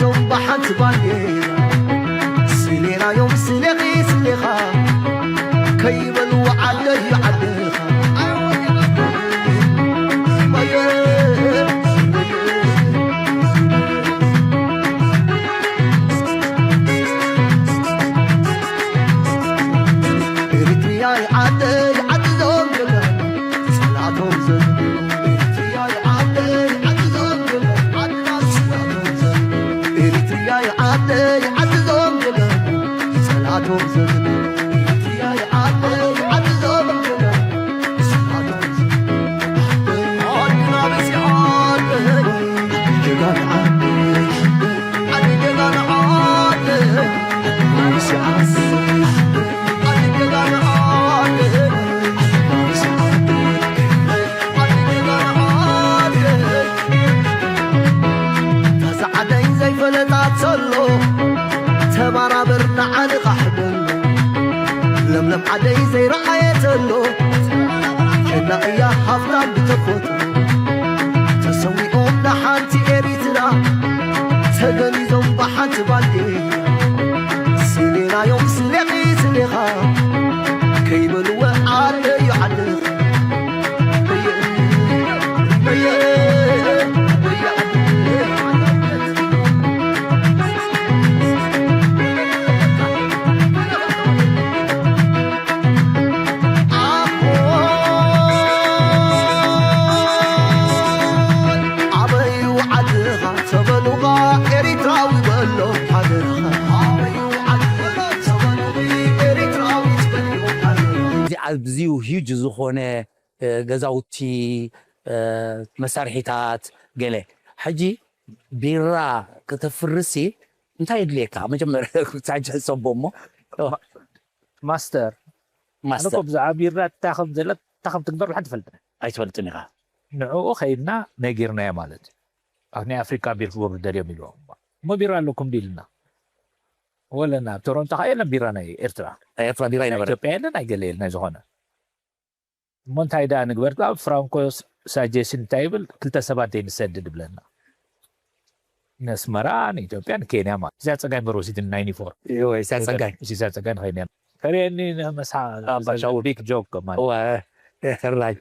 ቶም ብሓንቲ ባንዴራ ስሌናዮም ስሌኺ ስሌኻ ከይበልዎ ዓደይ ዓድኻ። ኤሪትሪያይ ዓደይ ዓዲ ዞም ጀጋኑ ጸላቶም ዘዝብሉ። ኤሪትሪያይ ዓደይ ዓዲ ዞም ጀጋኑ ዓድና ጸላቶም ዘዝብሉ። ኤሪትሪያይ ዓደይ ዓዲ ዞም ጀጋኑ ጸላቶም ዘዝብሉ። ኤሪትሪያይ ዓደይ ዓዲ ዞም ጀጋኑ ጸላቶም ዘዝብሉ። ዓድና በዚሓ ዓደይ ጀጋኑ ዓደይ ዛዓደይ ዘይፈለጣ ተሎ ተባራበር ንዓንቓሕ በሎ። ለምለም ዓደይ ዘይረኣየ ተሎ ጀና እያ ሃፍታም ብተፈጥሮ። ተሰዊኦም ንሓንቲ ኤሪትራ ተገኒዞም ብሓንቲ ባንዴራ። ስሌናዮም ስሌኺ ስሌኻ ከይበልወ ዓደዩ ዓደኻ። ኣበዩ ዓድኻ ተበሉኻ ኤሪትራዊ በሎ ሓደርኻ። ኣበዩ ዓድኻ ተበሉኺ ኤሪትራዊ ትበልዮ ሓደርኻ። እዚ ኣብዚዩ ሂጅ ዝኾነ እ፣ ገዛውቲ፣ እ፣ መሳርሒታት ገለ። ሕጂ ቢራ ከተፍርሲ እንታይ የድልየካ? መጀመርያ ሕጂ ሕሰቦ እሞ። ማስተር፣ ኣነ ማስተር። እኮ ብዛዕባ ቢራ እንታይ ከም ዘለ፣ እንታይ ከም ትግበር፣ ሓንቲ ትፈልጥ። ኣይትፈልጥን ኢኻ። ንዕኡ ከይድና ነጊርናዮ ማለት እዩ። ኣብ ናይ ኣፍሪካ ቢር ክገብሩ ደልዮም ኢልዎም። እሞ ቢራ ኣለኩም ዲልና። ወለና፣ ኣብ ቶሮንቶ ኸዓ የለን ቢራ ናይ ኤርትራ። ናይ ኤርትራ ቢራ ናይ ኣይነበረን። ኢትዮጵያ የለን፣ ኣይገለ የለን፣ ናይ ዝኾነ። እሞ እንታይ ደኣ ንግበር? ኣብ ፍራንኮ ሳጀሽን እንታይ ይብል? ክልተ ሰባት ዘይንሰድድ ይብለና። ነስመራ፣ ንኢትዮጵያ፣ ንኬንያ ማለት። እዚኣ ጸጋይ በሮ ሲቲ ናይንቲ ፎር። እወ፣ እዚኣ ጸጋይ። እዚኣ ጸጋይ ንኸይንያ። ከርእየኒ ነመሳ ኣባ ሻውል። ቢግ ጆክ ማለት። እወ፣ ሕራይ።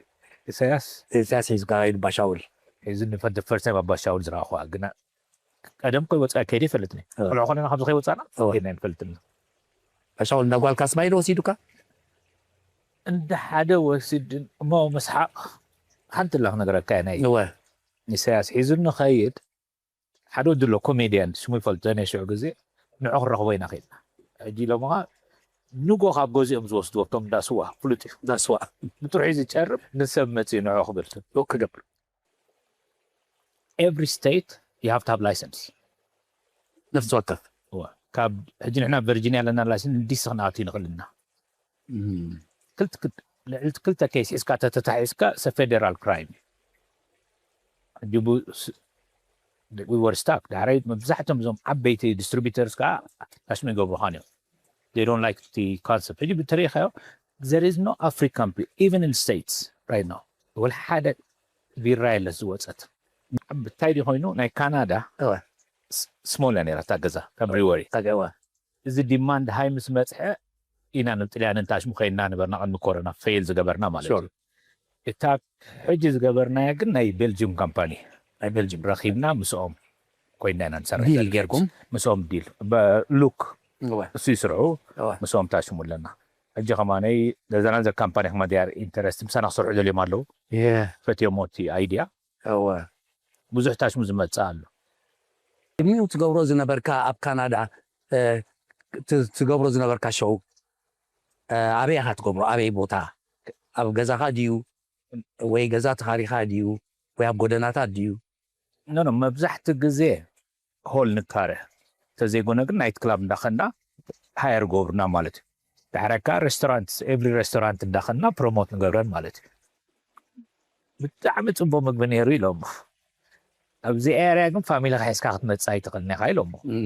ኢሳያስ? ኢሳያስ ሒዙ ከይዱ ኣባ ሻውል። እዚ ንፈ-፣ the first time ኣባ ሻውል ዝረኣኹዋ፣ ግና ቀደም እኮ ይወጻ ከይደ ይፈልጥኒ። እወ። ቆልዑ ከለና ካብዚ ከይወጻና እወ። ከይድና ይፈልጥኒ። ኣባ ሻውል እንዳ ጓልካ ስማይል ወሲዱካ? እንዳ ሓደ ወሲድ እሞ መስሓቕ ሓንቲ ኣላ ክነግረካ እየ ናይ እወ። ኢሳያስ ሒዙኒ ኸይድ ሓደ ወዲ ኣሎ ኮሜድያን ስሙ ይፈልጦ ናይ ሽዑ ግዜ ንዑ ክረኽቦ ኢና ኸይድና። ሕጂ ኢሎምኻ ንጎ ካብ ገዚኦም ዝወስድዎ እቶም እንዳ ስዋ ፍሉጥ እዩ። እንዳ ስዋ። ንጥርሑ ዝጨርብ ንሰብ መጽኡ ንዑ ክብል። ሎክ ክገብር። Every state you have to have license. ነፍሲ ወከፍ። እወ። ካብ ሕጂ ንሕና ቨርጂኒያ ኣለና ላይሰንስ ዲሲ ክንኣቱ ይንኽእል ኢና። እም። ክልተ ክልተ ልዕሊ ክልተ ኬስ ሒዝካ ተተታሒዝካ it's a federal crime። ሕጂ ቡ-፣ ስ-፣ we were stuck። ዳሕራይ መብዛሕትኦም እዞም ዓበይቲ ዲስትሪቢተርስ ከዓ ታሽሙ ይገብሩኻን እዮም። They don't like the concept። ሕጂ ብተሪኢኻዮ there is no African beer even in states right now። ወላ ሓደ ቢራ የለ ዝወፀት። እንታይ ድዩ ኮይኑ ናይ ካናዳ እወ። ስ-፣ ስሞል እያ ነይራ እታ ገዛ ከም ብሪወሪ። እታ ገዋ። እዚ ዲማንድ ሃይ ምስ መፅሐ ኢና ንጥልያንን ታሽሙ ከይና ነበርና ቅድሚ ኮሮና ፌል ዝገበርና ማለት ሹር። እዩ። እታ ሕጂ ዝገበርናያ ግን ናይ ቤልጅም ካምፓኒ ናይ ቤልጅም። ረኺብና ምስኦም ኮይና ኢና ንሰርሕ ዲል ዘለና። ጌርኩም? ምስኦም ዲል። በ-፣ ሉክ እወ። እሱ ይስርሑ፣ እወ። ምስኦም ታሽሙ ኣለና። ሕጂ ከማነይ ለዘና ዘ ካምፓኒ ከማ they are interested ምሳና ክሰርሑ ደልዮም ኣለዉ። የ። ፈትዮሞ እቲ ኣይድያ። እወ። ብዙሕ ታሽሙ ዝመጽእ ኣሎ። ቅድሚኡ ትገብሮ ዝነበርካ ኣብ ካናዳ፣ እ፣ ት-፣ ትገብሮ ዝነበርካ ሾው፣ እ፣ ኣበይ ኢኻ ትገብሮ? ኣበይ ቦታ? ኣብ ገዛኻ ድዩ? ወይ ገዛ ተኻሪኻ ድዩ? ወይ ኣብ ጎደናታት ድዩ? ኖ፣ ኖ፣ መብዛሕትኡ ግዜ ሆል ንካረ። እንተዘይኮነ ግን ናይት ክላብ እንዳኸና ሃየር ገብርና ማለት እዩ። ዳሕራይ ከዓ ሬስቶራንት፣ ኤቭሪ ሬስቶራንት እንዳኸና ፕሮሞት ንገብረን ማለት እዩ። ብጣዕሚ ጽቡቕ ምግቢ ነይሩ ኢሎም። ኣብዚ ኤርያ ግን ፋሚሊኻ ሒዝካ ክትመጽእ ኣይትኽእልን ኢኻ ኢሎሞ። እም።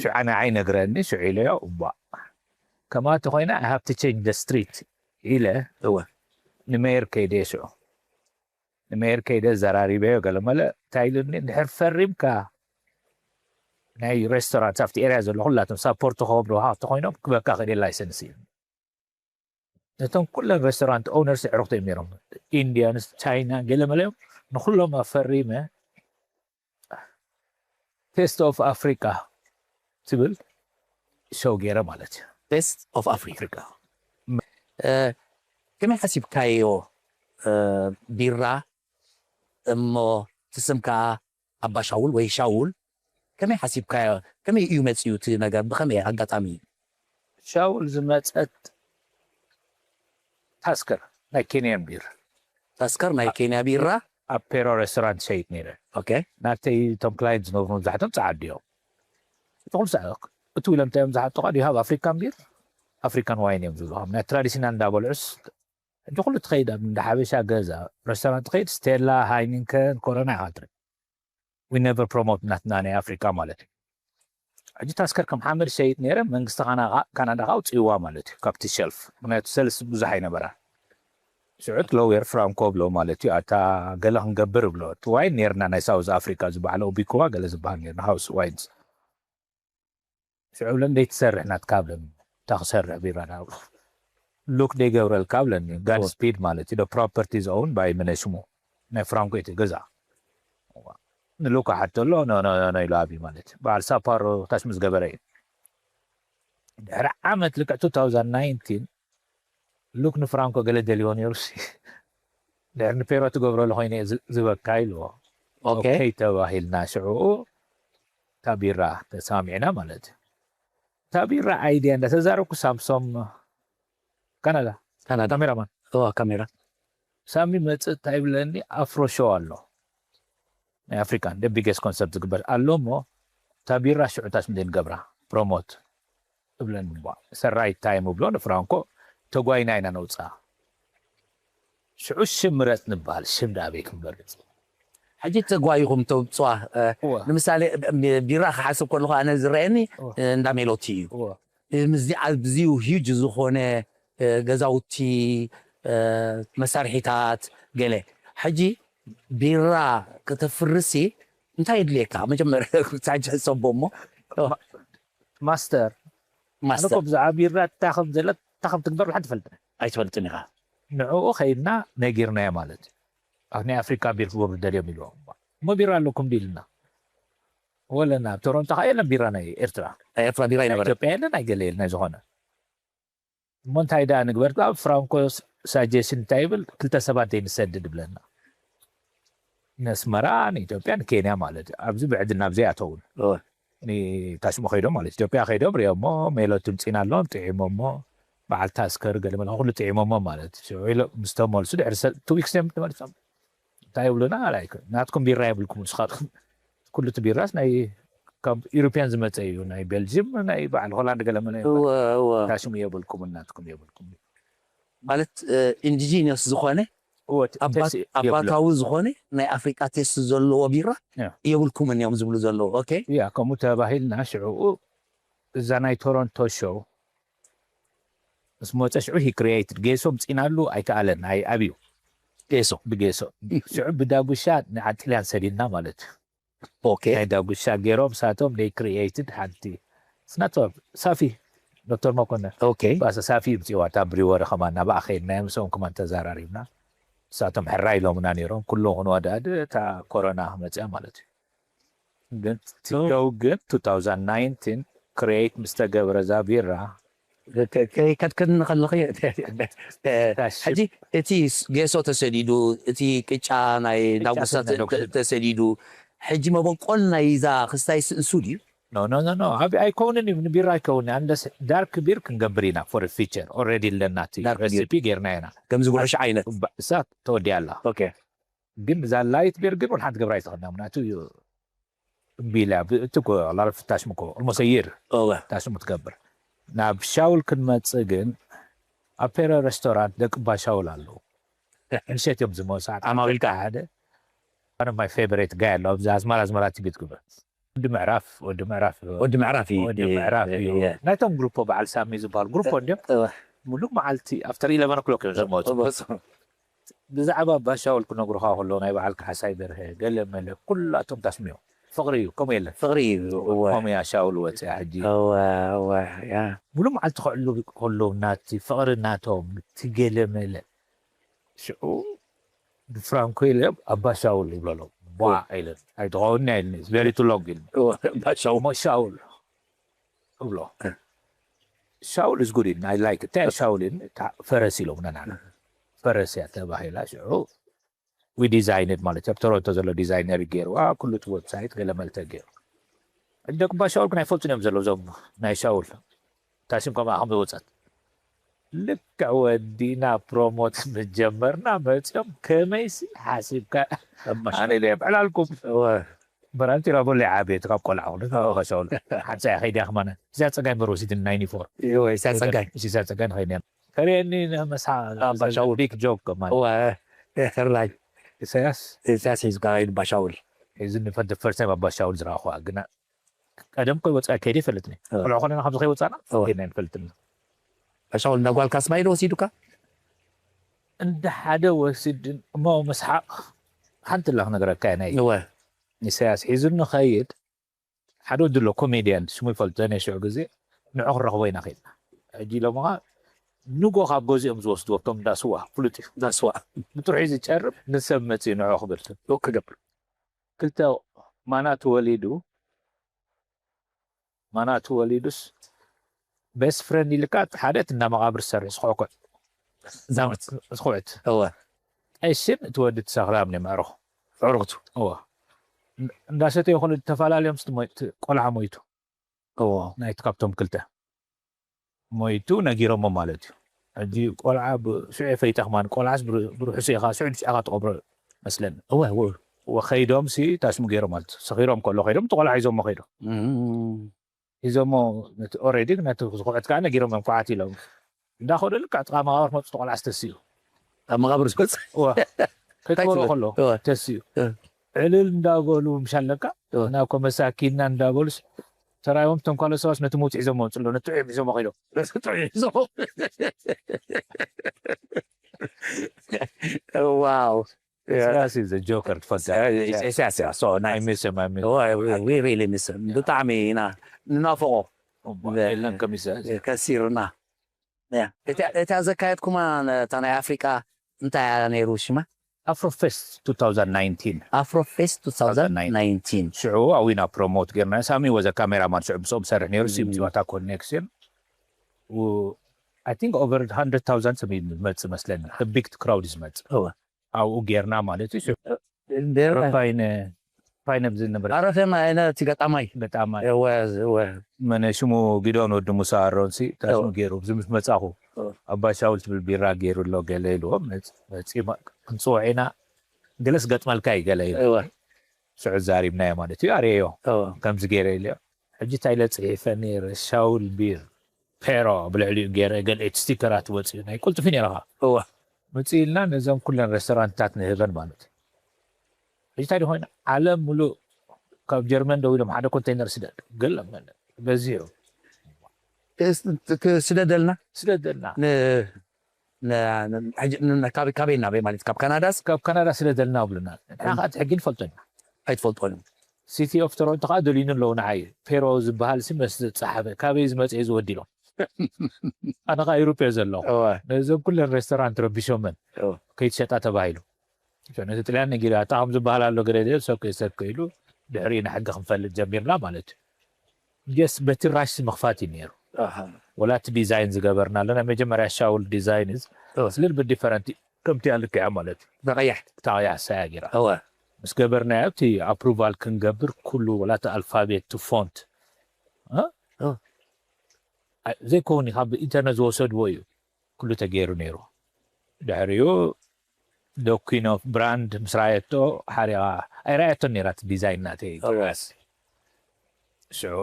ሽዑ ኣነ ኣይነግረኒ፣ ሽዑ ኢለዮ፣ እዋእ። ከምኣ እንተኾይነ I have to change the street ኢለ እወ። ንሜየር ከይደ ሽዑ። ንሜየር ከይደ ዘራሪበዮ ገለ መለ እንታይ ኢሉኒ፣ እንድሕር ፈሪምካ ናይ ሬስቶራንት ኣብቲ ኤርያ ዘሎ ኩላቶም ሳፖርት ክገብሩካ እንተኮይኖም ክበካ ክእል ላይሰንስ እዩ። ነቶም ኩለን ሬስቶራንት ኦነርስ ኣዕሩኽቲ እዮም ነይሮም። ኢንዲያንስ፣ ቻይና፣ ገለ መለ እዮም። ንኩሎም ኣፈሪመ ቴስት ኦፍ ኣፍሪካ ትብል ሾው ገይረ ማለት እዩ። ቴስት ኦፍ ኣፍሪካ። ከመይ ሓሲብካዮ? ቢራ እሞ ትስም ከዓ ኣባ ሻውል ወይ ሻውል፣ ከመይ ሓሲብካዮ? ከመይ እዩ መፅዩ እቲ ነገር? ብከመይ ኣጋጣሚ እዩ? ሻውል ዝመፀት ታስከር ናይ ኬንያን ቢር ታስከር ናይ ኬንያ ቢራ። ኣብ ፔሮ ሬስቶራንት ሸይጥ ነይረ። ኦኬ። ናተይ እቶም ክላይንት ዝነብሩ መብዛሕቶም ፀዓዱ እዮም። እቲ ኩሉ ሰዓት እቲ ኢሎም እንታይ እዮም ዝሓጡኻ? ዲሃብ ኣፍሪካን ቢር ኣፍሪካን ዋይን እዮም ዝብሉ። ናይ ትራዲሽናል እንዳበልዑስ ሕጂ ኩሉ ትኸይድ ኣብ እንዳ ሓበሻ ገዛ ሬስቶራንት ትኸይድ ስቴላ ሃይኒንከን ኮሮና ኢኻ ትርኢ። We never promote ናትና ናይ ኣፍሪካ ማለት እዩ። ሕጂ ታስከር ከም ሓመድ ሸይጥ ነይረ መንግስቲ ካናዳ ካውፅይዋ ማለት እዩ ካብቲ ሸልፍ። ምክንያቱ ሰልስ ብዙሕ ኣይነበራን። ሽዑት ሎዌር ፍራንኮ ብሎ ማለት እዩ ኣታ ገለ ክንገብር ብሎ እቲ ዋይን ነርና ናይ ሳውዝ ኣፍሪካ ዝበዓለ ኦቢኩዋ ገለ ዝበሃል ነርና ሃውስ ዋይንስ። ሽዑ ብለን ደይ ትሰርሕ ናትካ ብለን እታ ክሰርሕ ቢራ ናብ ሉክ ደይ ገብረልካ ብለኒ ጋድ ስፒድ ማለት እዩ ፕሮፐርቲ ዝኦውን ባይ ምነሽሙ ናይ ፍራንኮ እቲ ገዛ ንሉካ ሓቶ ኣሎ ኖ ኖ ኖ ኢሉ ኣብዩ ማለት እዩ። በዓል ሳፓሮ ታሽ ምስ ገበረ እዩ። ድሕሪ ዓመት ልክዕ two thousand nineteen ሉክ ንፍራንኮ ገለ ደልዮ ነይሩ ሲ ድሕሪ ንፔሮ ትገብረሉ ኮይነ እየ ዝ- ዝበካ ኢልዎ። ኦኬ። ኦኬ ተባሂልና ሽዑ እታ ቢራ ተሰማሚዕና ማለት እዩ። እታ ቢራ ኣይድያ እንዳተዛረብኩ ሳምሶም ካናዳ ካናዳ ካሜራማን እዋ ካሜራ ሳሚ መፅእ እንታይ ይብለኒ ኣፍሮ ሾው ኣሎ ናይ ኣፍሪካን ደ ቢገስት ኮንሰርት ዝግበር ኣሎ እሞ እታ ቢራ ሽዑታስ ምደ ንገብራ ፕሮሞት እብለኒ እሞ ሰራይ ታይም እብሎ ንፍራንኮ ተጓይና ኢና ነውፅኣ ሽዑ ሽም ምረፅ ንበሃል ሽም ደኣበይ ክንመርፅ ሕጂ ተጓይኹም ተውፅዋ እ፣ እወ። ንምሳሌ እ፣ ቢራ ክሓስብ ከለኹ ኣነ ዝረአየኒ እወ። እ፣ እንዳ ሜሎቲ እዩ እወ። እ፣ ምስዚ ኣዝዩ ሂጅ ዝኾነ እ፣ ገዛውቲ እ፣ መሳርሒታት ገለ ሕጂ ቢራ ከተፍርሲ እንታይ የድልየካ መጀመርያ ሳጅ ሕሰቦ እሞ ማስተር ኣነ ማስተር እኮ ብዛዕባ ቢራ እንታይ ከም ዘለ እንታይ ከም ትግበር ሓንቲ ፈልጥ ኣይትፈልጥን ኢኻ ንዕኡ ከይድና ነጊርናዮ ማለት እዩ። ኣብ ናይ ኣፍሪካ ቢር ክገብሩ ደልዮም ኢልዎም እሞ ቢራ ኣለኩም ዲልና ወለና ኣብ ቶሮንቶ ከዓ የለን ቢራ ናይ ኤርትራ ናይ ኤርትራ ቢራ ይነበረ ኢትዮጵያ የለን ኣይገለ የለን ናይ ዝኾነ እሞ እንታይ ደኣ ንግበር ኣብ ፍራንኮ ሳጀሽን እንታይ ይብል ክልተ ሰባት ዘይንሰድድ ብለና ነስመራ ንኢትዮጵያ ንኬንያ ማለት እዩ ኣብዚ ብዕድና ኣብዘይ ኣተውን እወ። ንካሽሞ ከይዶም ማለት ኢትዮጵያ ከይዶም ሪኦሞ ሜሎ ትምፂና ኣለዎም ጥዒሞሞ በዓል ታስከር ገለ መለ ኩሉ ጥዒሞሞ ማለት ሽዑ ኢሎ ምስ ተመልሱ ድሕሪ ቱ ዊክስ እዮም ተመልሶም እንታይ ይብሉና ላይክ ናትኩም ቢራ የብልኩም ንስኻትኩም ኩሉ እቲ ቢራስ ናይ ካብ ኢሮፒያን ዝመፀ እዩ ናይ ቤልጅም ናይ በዓል ሆላንድ ገለ መለ እወ እወ ካሽሙ የብልኩም ናትኩም የብልኩም ማለት ኢንዲጂኒስ ዝኾነ ኣባት- ኣባታዊ ዝኾነ ናይ ኣፍሪቃ ቴስት ዘለዎ ቢራ ያ። የብልኩምን እዮም ዝብሉ ዘለዉ ኦኬ ያ ከምኡ ተባሂልና ሽዕኡ እዛ ናይ ቶሮንቶ ሾው ምስ መፀ ሽዑ ሂ ክሪኤይትድ ጌሶ ምፂናሉ ኣይከኣለን ኣይ ኣብዩ ጌሶ ብጌሶ ሽዑ ብዳጉሻ ንዓጢልያን ሰዲድና ማለት እዩ ኦኬ ናይ ዳጉሻ ገይሮም ሳቶም ደይ ክሪኤይትድ ሓንቲ ስናቶ ሳፊ ዶክተር መኮነ ኦኬ ባሰ ሳፊ ምፅዋ እታ ብሪወረ ከማን ናብኣ ከይድና ምስኦም ከማን ተዘራሪብና ንሳቶም ሕራይ ኢሎምና ነይሮም ኩሎም ክንወዳድ እታ ኮሮና መፅያ ማለት እዩ ግን ቲሸው ግን two thousand nineteen ክሪኤይት ምስ ተገብረ እዛ ቢራ ከድክን ከለኺ ሕጂ እቲ ጌሶ ተሰዲዱ እቲ ቅጫ ናይ ዳጉሳ ተሰዲዱ ሕጂ መበቆል ናይ ዛ ክስታይ ስእንሱ ድዩ ኖ ኖ ኖ ኖ ኣብ ኣይከውንን እዩ ንቢራ ኣይከውን ኣንደስ ዳርክ ቢር ክንገብር ኢና for future already ኣለና እቲ Dark beer. recipe ጌርና ኢና ከምዚ ጉዕሽ ዓይነት እሳ ተወዲያ ኣላ ኦኬ ግን እዛ ላይት ቢር ግን ወላ ሓንቲ ገብራ ኣይትኽእልና ምክንያቱ እዩ እምቢ ኢላ እቲ ላረፍ ታሽሙ እኮ almost a year እወ ታሽሙ ትገብር ናብ ሻውል ክንመፅእ ግን ኣብ ፔሮ ሬስቶራንት ደቂ ባ ሻውል ኣለዉ ምሸት እዮም ዝመሱ ዓማዊልካ? ሓደ ሓደ my favorite guy ኣሎ ኣብዚ ኣዝማራ ኣዝማራ ቲቪ ትግብር ወዲ ምዕራፍ ወዲ ምዕራፍ ወዲ ምዕራፍ እዩ ወዲ ምዕራፍ እዩ ናይቶም ግሩፖ በዓል ሳሚ ዝበሃል ግሩፖ እንዲም እወ ሙሉእ መዓልቲ after eleven o'clock እዮም ዝመፁ እወ ብዛዕባ ባሻውል ክነግሩኻ ከሎ ናይ በዓል ካሕሳይ በርሀ ገለ መለ ኩላቶም ታስሚዮም ፍቕሪ እዩ፣ ከምኡ የለን። ፍቕሪ እዩ። እወ ከምኡ እያ ሻውል ወፅያ ሕጂ። እወ እወ ያ ሙሉ መዓልቲ ክዕሉ ከለዉ ናቲ ፍቕሪ ናቶም ትገለመለ ሽዑ ብፍራንኮ ኢለ ኣባ ሻውል ይብለሎም። ቧ ኢለን ኣይትኸውን ኢልኒ። It's very too long ኢልኒ። እወ ባሻው እሞ ሻውል እብሎ። ሻውል is good ኢልኒ። I like it። እንታይ ሻውል ኢልኒ? እታ ፈረስ ኢሎም ነና ፈረስ እያ ተባሂላ። ሽዑ we designed ማለት እዩ። ኣብ ቶሮንቶ ዘሎ ዲዛይነር ገይርዋ። ኩሉ እቲ ዌብሳይት ገለ መልተ ገይሩ። ደቂ ኣባ ሻውል ግን ኣይፈልጡን እዮም ዘለዉ እዞም ናይ ሻውል ታሽም ከምኣ ከም ዝወፀት ልክዕ ወዲና ፕሮሞት ምጀመርና መፅኦም ከመይሲ ሓሲብካ ኣነ ኢለ ብዕላልኩም በራንቲራ ቦለ ዓብየት ካብ ቆልዓ ኹሉ ካብ ሻውል ሓንሳ እያ ከይድያ ከማነ እዚኣ ፀጋይ በሮ ሲትን ናይኒ ፎር እወ ኢሳያስ ጸጋይ ኢሳያስ ጸጋይ ንኸይድ ነርና ከርእየኒ ነመሳ ኣባ ሻውል። ቢግ ጆክ ከማን እወ ተርላይ ኢሳያስ ኢሳያስ ሒዝካ ከይድ ባሻውል ሒዝኒ ፈ ፈርስት ታይም ኣባ ሻውል ዝረኣኹዋ ግና ቀደም ከይወፅኣ ከይደ ይፈልጥኒ እወ። ቆልዑ ኮለና ካብዚ ከይወፃና እወ። ከይድና ይንፈልጥኒ ባሻውል እንዳ ጓልካ ስማይ ዶ ወሲዱካ እንደ ሓደ ወሲድ እሞ ምስሓቕ ሓንቲ ላ ክነግረካ እየ ናይ እወ ኢሳያስ ሒዙኒ ኸይድ ሓደ ወዲ ኣሎ ኮሜድያን ሽሙ ይፈልጦ ናይ ሽዑ ግዜ ንዑ ክረኽቦ ኢና ኸድና ሕጂ ኢሎምኻ ንጎ ካብ ገዚኦም ዝወስድዎ እቶም እንዳስዋ ፍሉጥ እዩ ዳስዋ ንጥርሑ ዝጨርብ ንሰብ መፅኡ ንዑ ክብል ክገብር ክልተ ማና ተወሊዱ ማና ተወሊዱስ ቤስት ፍሬንድ ኢልካ ሓደ እቲ እንዳ መቓብር ዝሰርሕ ዝኹዕኩዕ ዛውት ዝኹዕት እወ ቀሽን እቲ ወዲ እቲ ሰኽራም ናይ መዕርኹ ዕሩኽቱ እወ እንዳሰተዩ ከሎ ተፈላለዮም ስቲ ሞይ- እቲ ቆልዓ ሞይቱ እወ ናይቲ ካብቶም ክልተ ሞይቱ ነጊሮሞ ማለት እዩ ሕጂ ቆልዓ ሽዑ ፈይጠ ከማን ቆልዓስ ብርሑስ ኢኻ ሽዑ ንሽዕኻ ትቐብሮ መስለኒ እወ እወ ወኸይዶም ሲ ታሽሙ ገይሮም ማለት ሰኺሮም ከሎ ከይዶም እቲ ቆልዓ ሒዞሞ ከይዶም እም። ሒዞሞ ነቲ ኦሬዲ ነቲ ዝኹዕት ከዓ ነጊሮም እዮም ኩዓት ኢሎም እንዳኸዱ ልክዕ ጥቓ መቓብር መፁ ቆልዓ ዝተስዩ ኣብ መቓብር ዝወፅእ እዋ ከይትበሎ ትብል? ከሎ እዋ። ተስዩ እዋ። ዕልል እንዳበሉ ምሻለካ እዋ። ናኮ መሳኪንና እንዳበሉስ ተራዮም ተንኳለ ሰባስ ነቲ ሙት ሒዞሞ ፅሎ ነቲ ዒም ሒዞሞ ከይዶም ዋው ኢሳያስ is a joker ትፈልጣ ኢሳያስ so I nice miss him I miss we really miss him ብጣዕሚ ኢና ንናፍቆ የለን ከም ኢሳያስ ከሲርና እታ ዘካየድኩማ እታ ናይ ኣፍሪቃ እንታይ እያ ነይሩ ሽማ Afrofest two thousand nineteen Afrofest two thousand nineteen ሽዑ ኣዊና ፕሮሞት ጌርና ሳሚ ወዘ ካሜራማን ሽዑ ምስኦም ሰርሕ ነይሩ ሲምፅዋታ ኮኔክሽን I think over hundred thousand ሰብ ይመፅእ መስለኒ big crowd ዝመፅእ ኣብኡ ጌርና ማለት እዩ ፋይነ ፋይነ ብዝል ነበር ኣረፈ ማይነ እቲ ገጣማይ ገጣማይ እወ እወ መነ ሽሙ ጊዶን ወዲ ሙሳ ኣሮንሲ ታሽሙ ገይሩ ብዚ ምስ መጻኹ ኣባ ሻውል ትብል ቢራ ገይሩ ኣሎ ገለ ኢልዎ መጺ ክንጽውዕ ኢና ገለስ ገጥመልካ እዩ ገለ ኢሉ እወ ሽዑ ዛሪብናዮ ማለት እዩ ኣርእዮ እወ ከምዚ ገይረ ኢልዮ ሕጂ እንታይ ኢለ ጽሒፈ ነይረ ሻውል ቢር ፔሮ ብልዕሊኡ ገይረ ገለ ስቲከራት ወፅኡ ናይ ቁልጥፊ ነይረኻ እወ መፅእልና ነዞም ኩለን ሬስቶራንትታት ንህበን ማለት እዩ ሕጂ እንታይ ኮይና ዓለም ሙሉእ ካብ ጀርመን ደው ኢሎም ሓደ ኮንቴነር ስደድ ገለ በዚሑ ክስደደልና ስደደልና ካበይ ናበይ ማለት ካብ ካናዳስ ካብ ካናዳ ስደደልና ብሉና ንሕና ከዓ እቲ ሕጊ ንፈልጦ ኢና ኣይትፈልጦን ሲቲ ኦፍ ቶሮንቶ ከዓ ደልዩኒ ኣለዉ ንዓይ ፔሮ ዝበሃል ሲ መስ ዝፀሓፈ ካበይ ዝመፀ እዩ ዝወዲ ኢሎም ኣነ ከዓ ኢሮፕ እየ ዘለኹ ነዞም ኩለን ሬስቶራንት ረቢሾመን ከይትሸጣ ተባሂሉ ነቲ ጥልያን ነጊሩ ኣታ ከም ዝበሃል ኣሎ ገለ ሰብ ከይሰብ ከይሉ ድሕሪኡ ንሕጊ ክንፈልጥ ጀሚርና ማለት እዩ ጀስ በቲ ራሽ ምኽፋት እዩ ነይሩ ወላ እቲ ዲዛይን ዝገበርና ኣለና መጀመርያ ሻውል ዲዛይን ስ little bit different ከምቲ ኣልክያ ማለት እዩ ተቐያሕ ተቐያሕ ሳያ ጌራ እወ ምስ ገበርናዮ እቲ ኣፕሩቫል ክንገብር ኩሉ ወላ እቲ ኣልፋቤት እቲ ፎንት ዘይከውን ካብ ኢንተርነት ዝወሰድዎ እዩ ኩሉ ተገይሩ ነይሩ ድሕሪኡ ዶኪኖ ብራንድ ምስ ረኣየቶ ሓሪቓ ኣይረኣየቶን ነይራ እቲ ዲዛይን ናተይ እወስ ሽዑ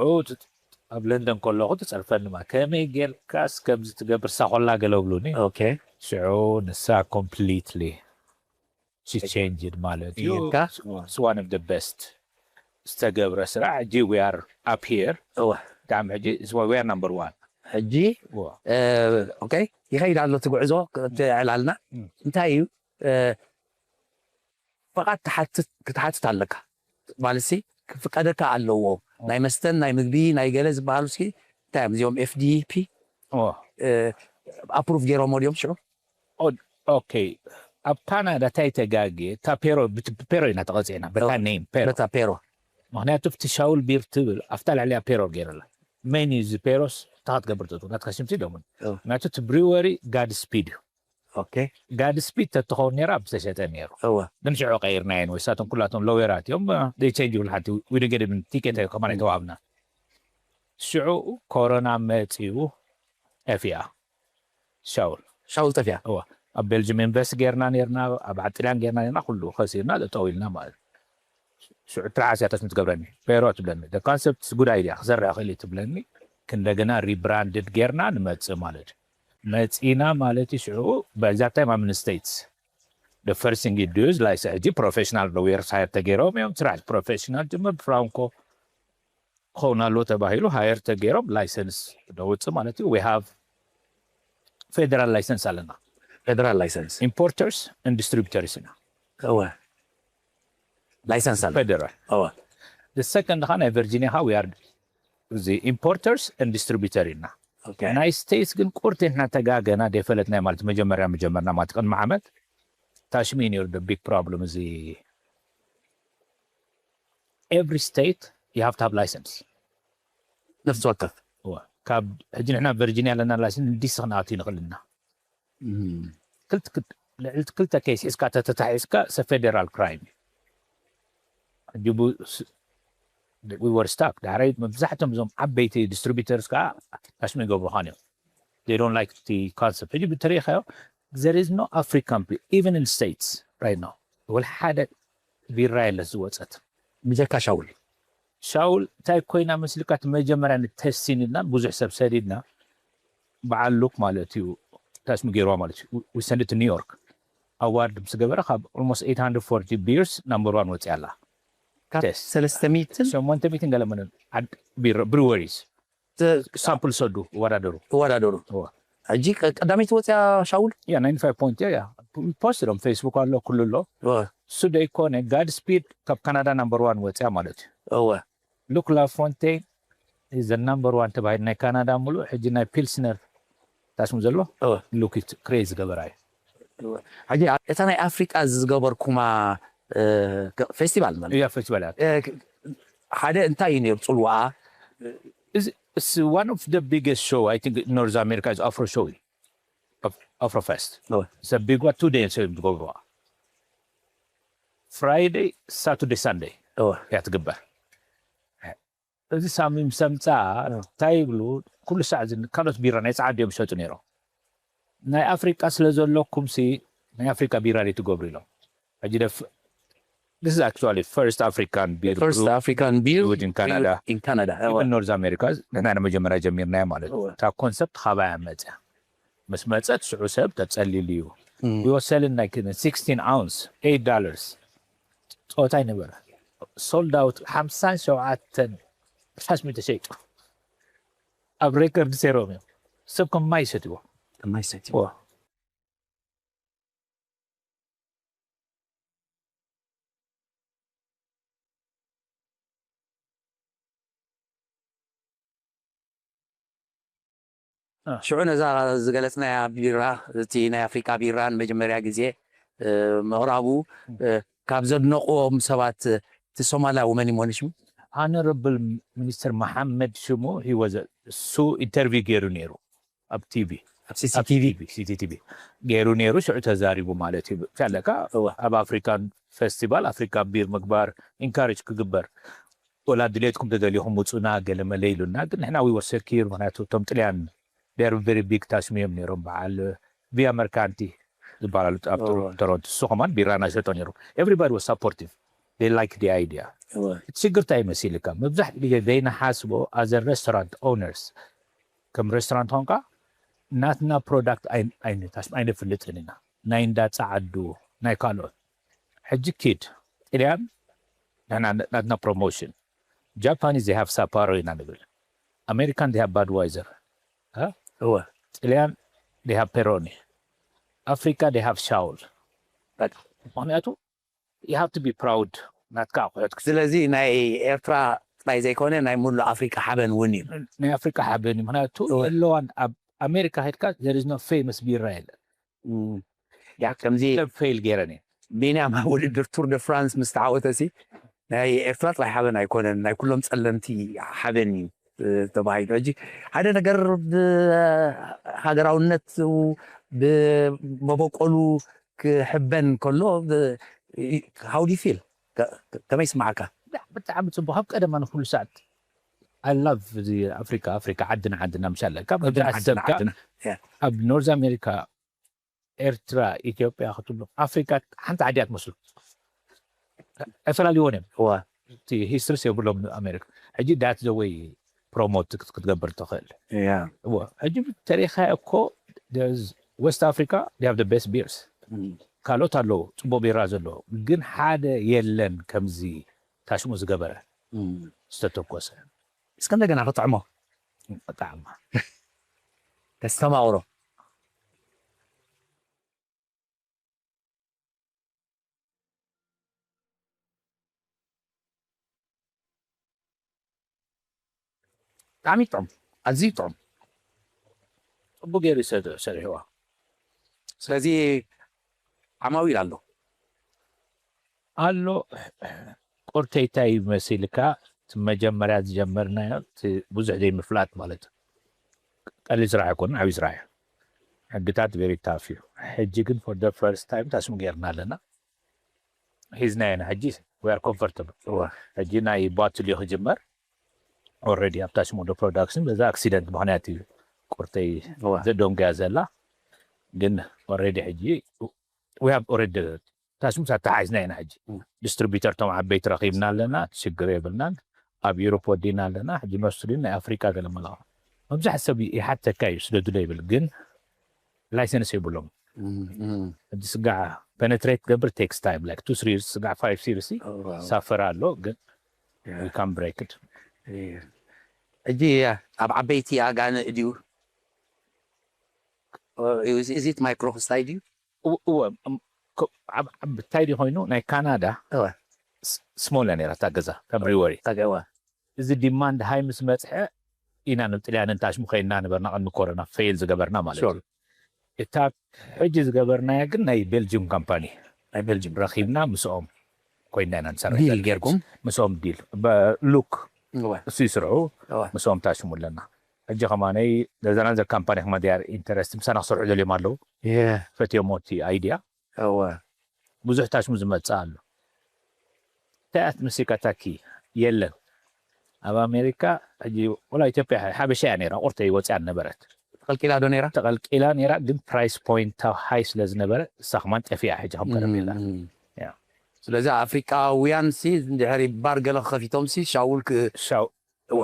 ኣብ ለንደን ከለኹ ትፀርፈኒ ማ ከመይ ጌርካስ ከምዚ ትገብር ሳኾላ ገለ ብሉኒ ኦኬ ሽዑ ንሳ completely she changed ማለት እዩ ጌርካ it's one of the best ዝተገብረ ስራሕ ሕጂ we are up here እወ ብጣዕሚ ሕጂ we are number one ሕጂ ኦኬ ይኸይድ ኣሎ እቲ ጉዕዞ እቲ ዕላልና እንታይ እዩ ፍቓድ ክትሓትት ኣለካ ማለት ሲ ክፍቀደካ ኣለዎ። ናይ መስተን ናይ ምግቢ ናይ ገለ ዝበሃሉ እስኪ እንታይ እዮም እዚኦም? ኤፍዲፒ ኣፕሩቭ ገይሮሞ ድዮም ሽዑ? ኦኬ። ኣብ ካናዳ እንታይ ተጋግየ? እታ ፔሮ ብት- ፔሮ ኢና ተቐፂዕና፣ በታ ኔም ፔሮ። በታ ፔሮ ምክንያቱ ኣብቲ ሻውል ቢር ትብል ኣብታ ልዕሊያ ፔሮ ገይረላ። መን እዩ እዚ ፔሮስ? እታ ክትገብር ትእቱ ናትካ ሽምሲ ደሙን። እው። ምክንያቱ እቲ ብሪወሪ ጋድ ስፒድ እዩ። ኦኬ ጋድ ስፒድ ተትኸውን ነይራ ብዝተሸጠ ነይሩ። እወ ግን ሽዑ ቀይርናዮ። ንሳቶም ኩላቶም ሎየራት እዮም። ደይ ቸንጅ ይብል ሓንቲ ዊደገደ ምን ቲኬት ከማን ኣይተዋሃብና። ሽዑ ኮሮና መፂኡ ጠፊኣ ሻውል። ሻውል ጠፊኣ። እዋ ኣብ ቤልጅም ኢንቨስት ጌርና ኔርና፣ ኣብ ዓጥልያን ጌርና ኔርና፣ ኩሉ ኸሲርና ጠጠው ኢልና ማለት እዩ። ሽዑ ትርዓስ እያ ተስሚ ትገብረኒ። ፔሮ ትብለኒ፣ the concept is good idea፣ ክሰርሕ ክእል እዩ ትብለኒ። ክንደገና ሪብራንድድ ጌርና ንመጽእ ማለት እዩ። መጺና ማለት እዩ። ሽዑ በዛ ታይም ኣምን ስቴትስ the first thing you do is like ሕጂ ፕሮፌሽናል ሎየርስ ሃየር ተገይሮም እዮም። ስራሕ ፕሮፌሽናል ጅምር ብፍራንኮ ክኸውን ኣለዎ ተባሂሉ ሃየር ተገይሮም ላይሰንስ ደውፅእ ማለት እዩ። We have federal license ኣለና። ፌደራል ላይሰንስ ኢምፖርተርስ ን ዲስትሪቢተርስ ኢና። እወ ላይሰንስ ኣሎ። ፌደራል እወ ሰከንድ ካ ናይ ቨርጂኒያ ካ we are እዚ ኢምፖርተርስ ን ዲስትሪቢተር ኢና። ኦኬ ናይ ስቴትስ ግን ቁርት ንሕና ተጋገና ደይፈለጥናዮ ማለት መጀመርያ መጀመርና ማለት ቅድሚ ዓመት ታሽሚ ነይሩ። The big problem እዚ every state you have to have license። ነፍሲ ወከፍ እወ። ካብ ሕጂ ንሕና ቨርጂኒያ ኣለና ላይሰንስ ንዲሲ ክንኣቱ ይንኽእል ኢና። እም፣ ክልተ ክልተ ልዕሊ ክልተ ኬስ ሒዝካ ተተታሒዝካ it's a federal crime እዩ። ሕጂ ቡ- ስ- we were stuck። ዳሕራይ መብዛሕትኦም እዞም ዓበይቲ ዲስትሪቢተርስ ከዓ ታሽሚ ይገብሩኻን እዮም። They don't like the concept። ሕጂ ብተሪኢኻዮ there is no African beer even in states right now። ወላ ሓደ ቢራ የለ ዝወፀት ብጀካ ሻውል ሻውል እንታይ ኮይና መስልካ? እቲ መጀመርያ ንተስቲን ኢልና ብዙሕ ሰብ ሰዲድና በዓል ሉክ ማለት እዩ ታሽሚ ገይርዋ ማለት እዩ። We send it to New York። ኣዋርድ ምስ ገበረ ካብ almost eight hundred forty beers number one ወፂኣ ኣላ። ካብ Test። ሰለስተ ሚእትን ሸሞንተ ሚእትን ገለ መነ ዓድ ቢሮ ብሪወሪስ ሳምፕል ሰዱ ይወዳደሩ። ይወዳደሩ። እወ። ሕጂ ቀ- ቀዳመይቲ ወፅያ ሻውል ያ ናይንቲ ፋይቭ ፖይንት ያ ፖስት ዶም ፌስቡክ ኣሎ ኩሉ ኣሎ። እወ፣ እሱ ደይኮነ ጋድ ስፒድ ካብ ካናዳ ናምበር ዋን ወፅያ ማለት እዩ። እወ ሉክ ላፎንቴን ዘ ናምበር ዋን ተባሂሉ ናይ ካናዳ ሙሉእ ሕጂ ናይ ፒልስነር ታሽሙ ዘሎ እወ ሉክ ክሬዚ ገበራ እዩ። ሕጂ እታ ናይ ኣፍሪቃ ዝገበርኩማ እ፣ ፌስቲቫል ማለት እያ ፌስቲቫል እያ። እ፣ ሓደ እንታይ እዩ ነይሩ ፅልዋኣ? እዚ one of the biggest show I think North America is Afro show እዩ። ኣፍሮ ፌስት እወ፣ ዘ ቢግ ዋ ቱ ዴይ እዮም ዝገብርዋ። ፍራይደይ ሳቱርደይ ሳንደይ እወ፣ እያ ትግበር። እዚ ሳሚ ምስ ኣምፅኣ እንታይ ይብሉ? ኩሉ ሳዕ እዚ ካልኦት ቢራ ናይ ፀዓዱ እዮም ዝሸጡ ነይሮም። ናይ ኣፍሪቃ ስለ ዘለኩም ሲ ናይ ኣፍሪቃ ቢራ ዶ ትገብሩ ኢሎም። ሕጂ ደፍ this is actually first African beer first brew African beer brewed in Canada. in Canada እወ፣ Even North America ንሕና ንመጀመርያ ጀሚርናዮ ማለት እዩ። እወ። እታ ኮንሰፕት ካባያ መፅያ ምስ መፀት ሽዑ ሰብ ተፀሊሉ እዩ። እም፣ We were selling like sixteen ounce eight dollars። ፀወታ ይነበረ ሶልድ ኣውት ሓምሳን ሸውዓተን ሓስሚ ተሸይጡ ኣብ ሬከርድ ሴሮም እዮም። ሰብ ከም ማይ ሰትዎ ከማይ ሰትዩ። ሽዑ ነዛ ዝገለፅናያ ቢራ እቲ ናይ ኣፍሪቃ ቢራ ንመጀመርያ ግዜ እ፣ ምቕራቡ እ፣ ካብ ዘድነቕዎም ሰባት እቲ ሶማላዊ መን እዩ መሆን ሽሙ? ሆኖረብል ሚኒስተር መሓመድ ሽሙ ሂወዘ እሱ ኢንተርቪው ገይሩ ነይሩ ኣብ ቲቪ ኣብ ሲሲቲቪ ሲቲቲቪ ገይሩ ነይሩ። ሽዑ ተዛሪቡ ማለት እዩ። ኣለካ እወ። ኣብ ኣፍሪካን ፌስቲቫል ኣፍሪካ ቢር ምግባር ኢንካሬጅ ክግበር ወላ ድሌትኩም ተደሊኹም ውፁና ገለመለ ኢሉና። ግን ንሕና we were secure ምክንያቱ እቶም ጥልያን they are very big ታሽሚ እዮም ነይሮም። በዓል ቪያ መርካንቲ ዝበሃላሉ ኣብ እወ። ቶሮንቶ እሱ ከማን ቢራ ናሸጦ ነይሩ። Everybody was supportive. They like the idea። እወ። እቲ ሽግር እንታይ ይመስልካ? መብዛሕትኡ ግዜ ዘይንሓስቦ as a restaurant owners ከም ሬስቶራንት ኾንካ ናትና ፕሮዳክት ኣይነፍልጥን ኢና። ናይ እንዳ ፃዓዱ ናይ ካልኦት ሕጂ ኪድ ጥልያን ናትና ፕሮሞሽን ጃፓኒዝ they have ሳፓሮ ኢና ንብል። ኣሜሪካን they have ባድዋይዘር እወ ጥልያን they have ፔሮኒ ኣፍሪካ they have ሻውል። ምክንያቱ you have to be proud ናትካ ኣቑሑት ክስ- ስለዚ ናይ ኤርትራ ጥራይ ዘይኮነ ናይ ሙሉእ ኣፍሪቃ ሓበን እውን እዩ። ናይ ኣፍሪካ ሓበን እዩ። ምክንያቱ እወ። ኣለዋን ኣብ ኣሜሪካ ሄድካ there is no famous ቢራ የለን። እም፣ ያ ከምዚ ክለብ ፌል ገይረን እየ። ቢንያም ኣብ ውድድር ቱር ደ ፍራንስ ምስ ተዓወተ ሲ ናይ ኤርትራ ጥራይ ሓበን ኣይኮነን፣ ናይ ኩሎም ጸለምቲ ሓበን እዩ እ፣ ተባሂሉ። ሕጂ ሓደ ነገር ብሃገራውነት ብመበቆሉ ክሕበን ከሎ how do you feel? ከመይ ይስማዓካ? ብጣዕሚ ጽቡቅ። ካብ ቀደም ኣነ ኩሉ ሰዓት I love እዚ ኣፍሪካ ኣፍሪካ ዓድና ዓድና ምሻለ ካብ ዓድና ዓድና ዓድና ዓድና። Yeah. ኣብ ኖርዝ ኣሜሪካ ኤርትራ ኢትዮጵያ ክትብሉ ኣፍሪካ ሓንቲ ዓዲ እያ ትመስሉ። ኣይፈላልይዎን እዮም። እዋ እቲ ሂስትሪስ የብሎም ኣሜሪካ። ሕጂ that's the way ፕሮሞት ክትገብር ትኽእል። ያ እዎ ሕጂ ተሪኻ እኮ ዌስት ኣፍሪካ they have the best beers። ካልኦት ኣለዉ ጽቡቅ ቢራ ዘለዎ ግን ሓደ የለን ከምዚ ታሽሙ ዝገበረ ዝተተኮሰ። እስከ እንደገና ክጥዕሞ ጣዕማ ተስተማቕሮ። ብጣዕሚ ጥዑም፣ ኣዝዩ ጥዑም። ጽቡቅ ገይሩ ይሰ- ሰሪሕዋ። ስለዚ ዓማዊል ኣሎ። ኣሎ። ቁርተይታይ መሲልካ እቲ መጀመርያ ዝጀመርናዮ እቲ ብዙሕ ዘይምፍላጥ ማለት እዩ። ቀሊል ስራሕ ኣይኮነን፣ ዓብዪ ስራሕ እዩ። ሕግታት very tough እዩ። ሕጂ ግን for the first time ታሽሙ ገይርና ኣለና፣ ሒዝናዮ ኢና። ሕጂ we are comfortable። ሕጂ ናይ ባትል እዩ ክጅመር። ኦልሬዲ ኣብ ታሽሙ ዶ ፕሮዳክሽን በዛ ኣክሲደንት ምክንያት እዩ ቁርተይ እዋ። ዘደንጉያ ዘላ። ግን ኦልሬዲ ሕጂ we have already ታሽሙ ኣተሓሒዝና ኢና። ሕጂ እም። ዲስትሪቢተር ቶም ዓበይቲ ረኺብና ኣለና፣ ሽግር የብልናን። ኣብ ዩሮፕ ወዲና ኣለና። ሕጂ ኖስትሪን ናይ ኣፍሪካ ገለ መለኻ መብዛሕ ሰብ ይሓተካ እዩ ስደዱ ዶ ይብል፣ ግን ላይሰንስ የብሎም። ሕጂ ስጋዕ ፔነትሬት ገብር ቴክስ ታይም like two three ስጋዕ five series ሳፈር ኣሎ፣ ግን we can break it። ሕጂ ኣብ ዓበይቲ ኣጋንእ ድዩ? እዚት ማይክሮ ክስታይ ድዩ? እወ እንታይ ድዩ ኮይኑ ናይ ካናዳ እወ። ስሞል እያ ነይራ እታ ገዛ እታ ብሪወሪ። ታገዋ እዚ ዲማንድ ሃይ ምስ መፅሐ ኢና ንጥልያንን ታሽሙ ከይና ነበርና ቅድሚ ኮሮና ፌል ዝገበርና ማለት እዩ። እታ ሕጂ ዝገበርናያ ግን ናይ ቤልጅም ካምፓኒ ናይ ቤልጅም ረኺብና ምስኦም ኮይና ኢና ንሰርሕ ዲል ዘለና። ጌርኩም? ምስኦም ዲል ሉክ እወ፣ እሱ ይስርሑ እወ። ምስኦም ታሽሙ ኣለና። ሕጂ ከማነይ ዘዘናዘር ካምፓኒ ከማ ዲያር ኢንተረስት ምሳና ክሰርሑ ደልዮም ኣለዉ። የ- ፈትዮሞ እቲ ኣይዲያ እወ። ብዙሕ ታሽሙ ዝመፅእ ኣሎ። እንታይ ኣትምስልካ ታኪ የለን ኣብ ኣሜሪካ። ሕጂ ወላ ኢትዮጵያ ሓበሻ እያ ነይራ ቁርተይ ወፅያ ነበረት። ተቐልቂላ ዶ ነይራ? ተቐልቂላ ነይራ ግን ፕራይስ ፖይንት ሃይ ስለ ዝነበረ እሳ ከማን ጠፊኣ ሕጂ ከም ቀደም የላ። ስለዚ ኣፍሪቃውያን ሲ እንድሕሪ ባር ገለ ከፊቶም ሲ ሻውል ክ- ሻው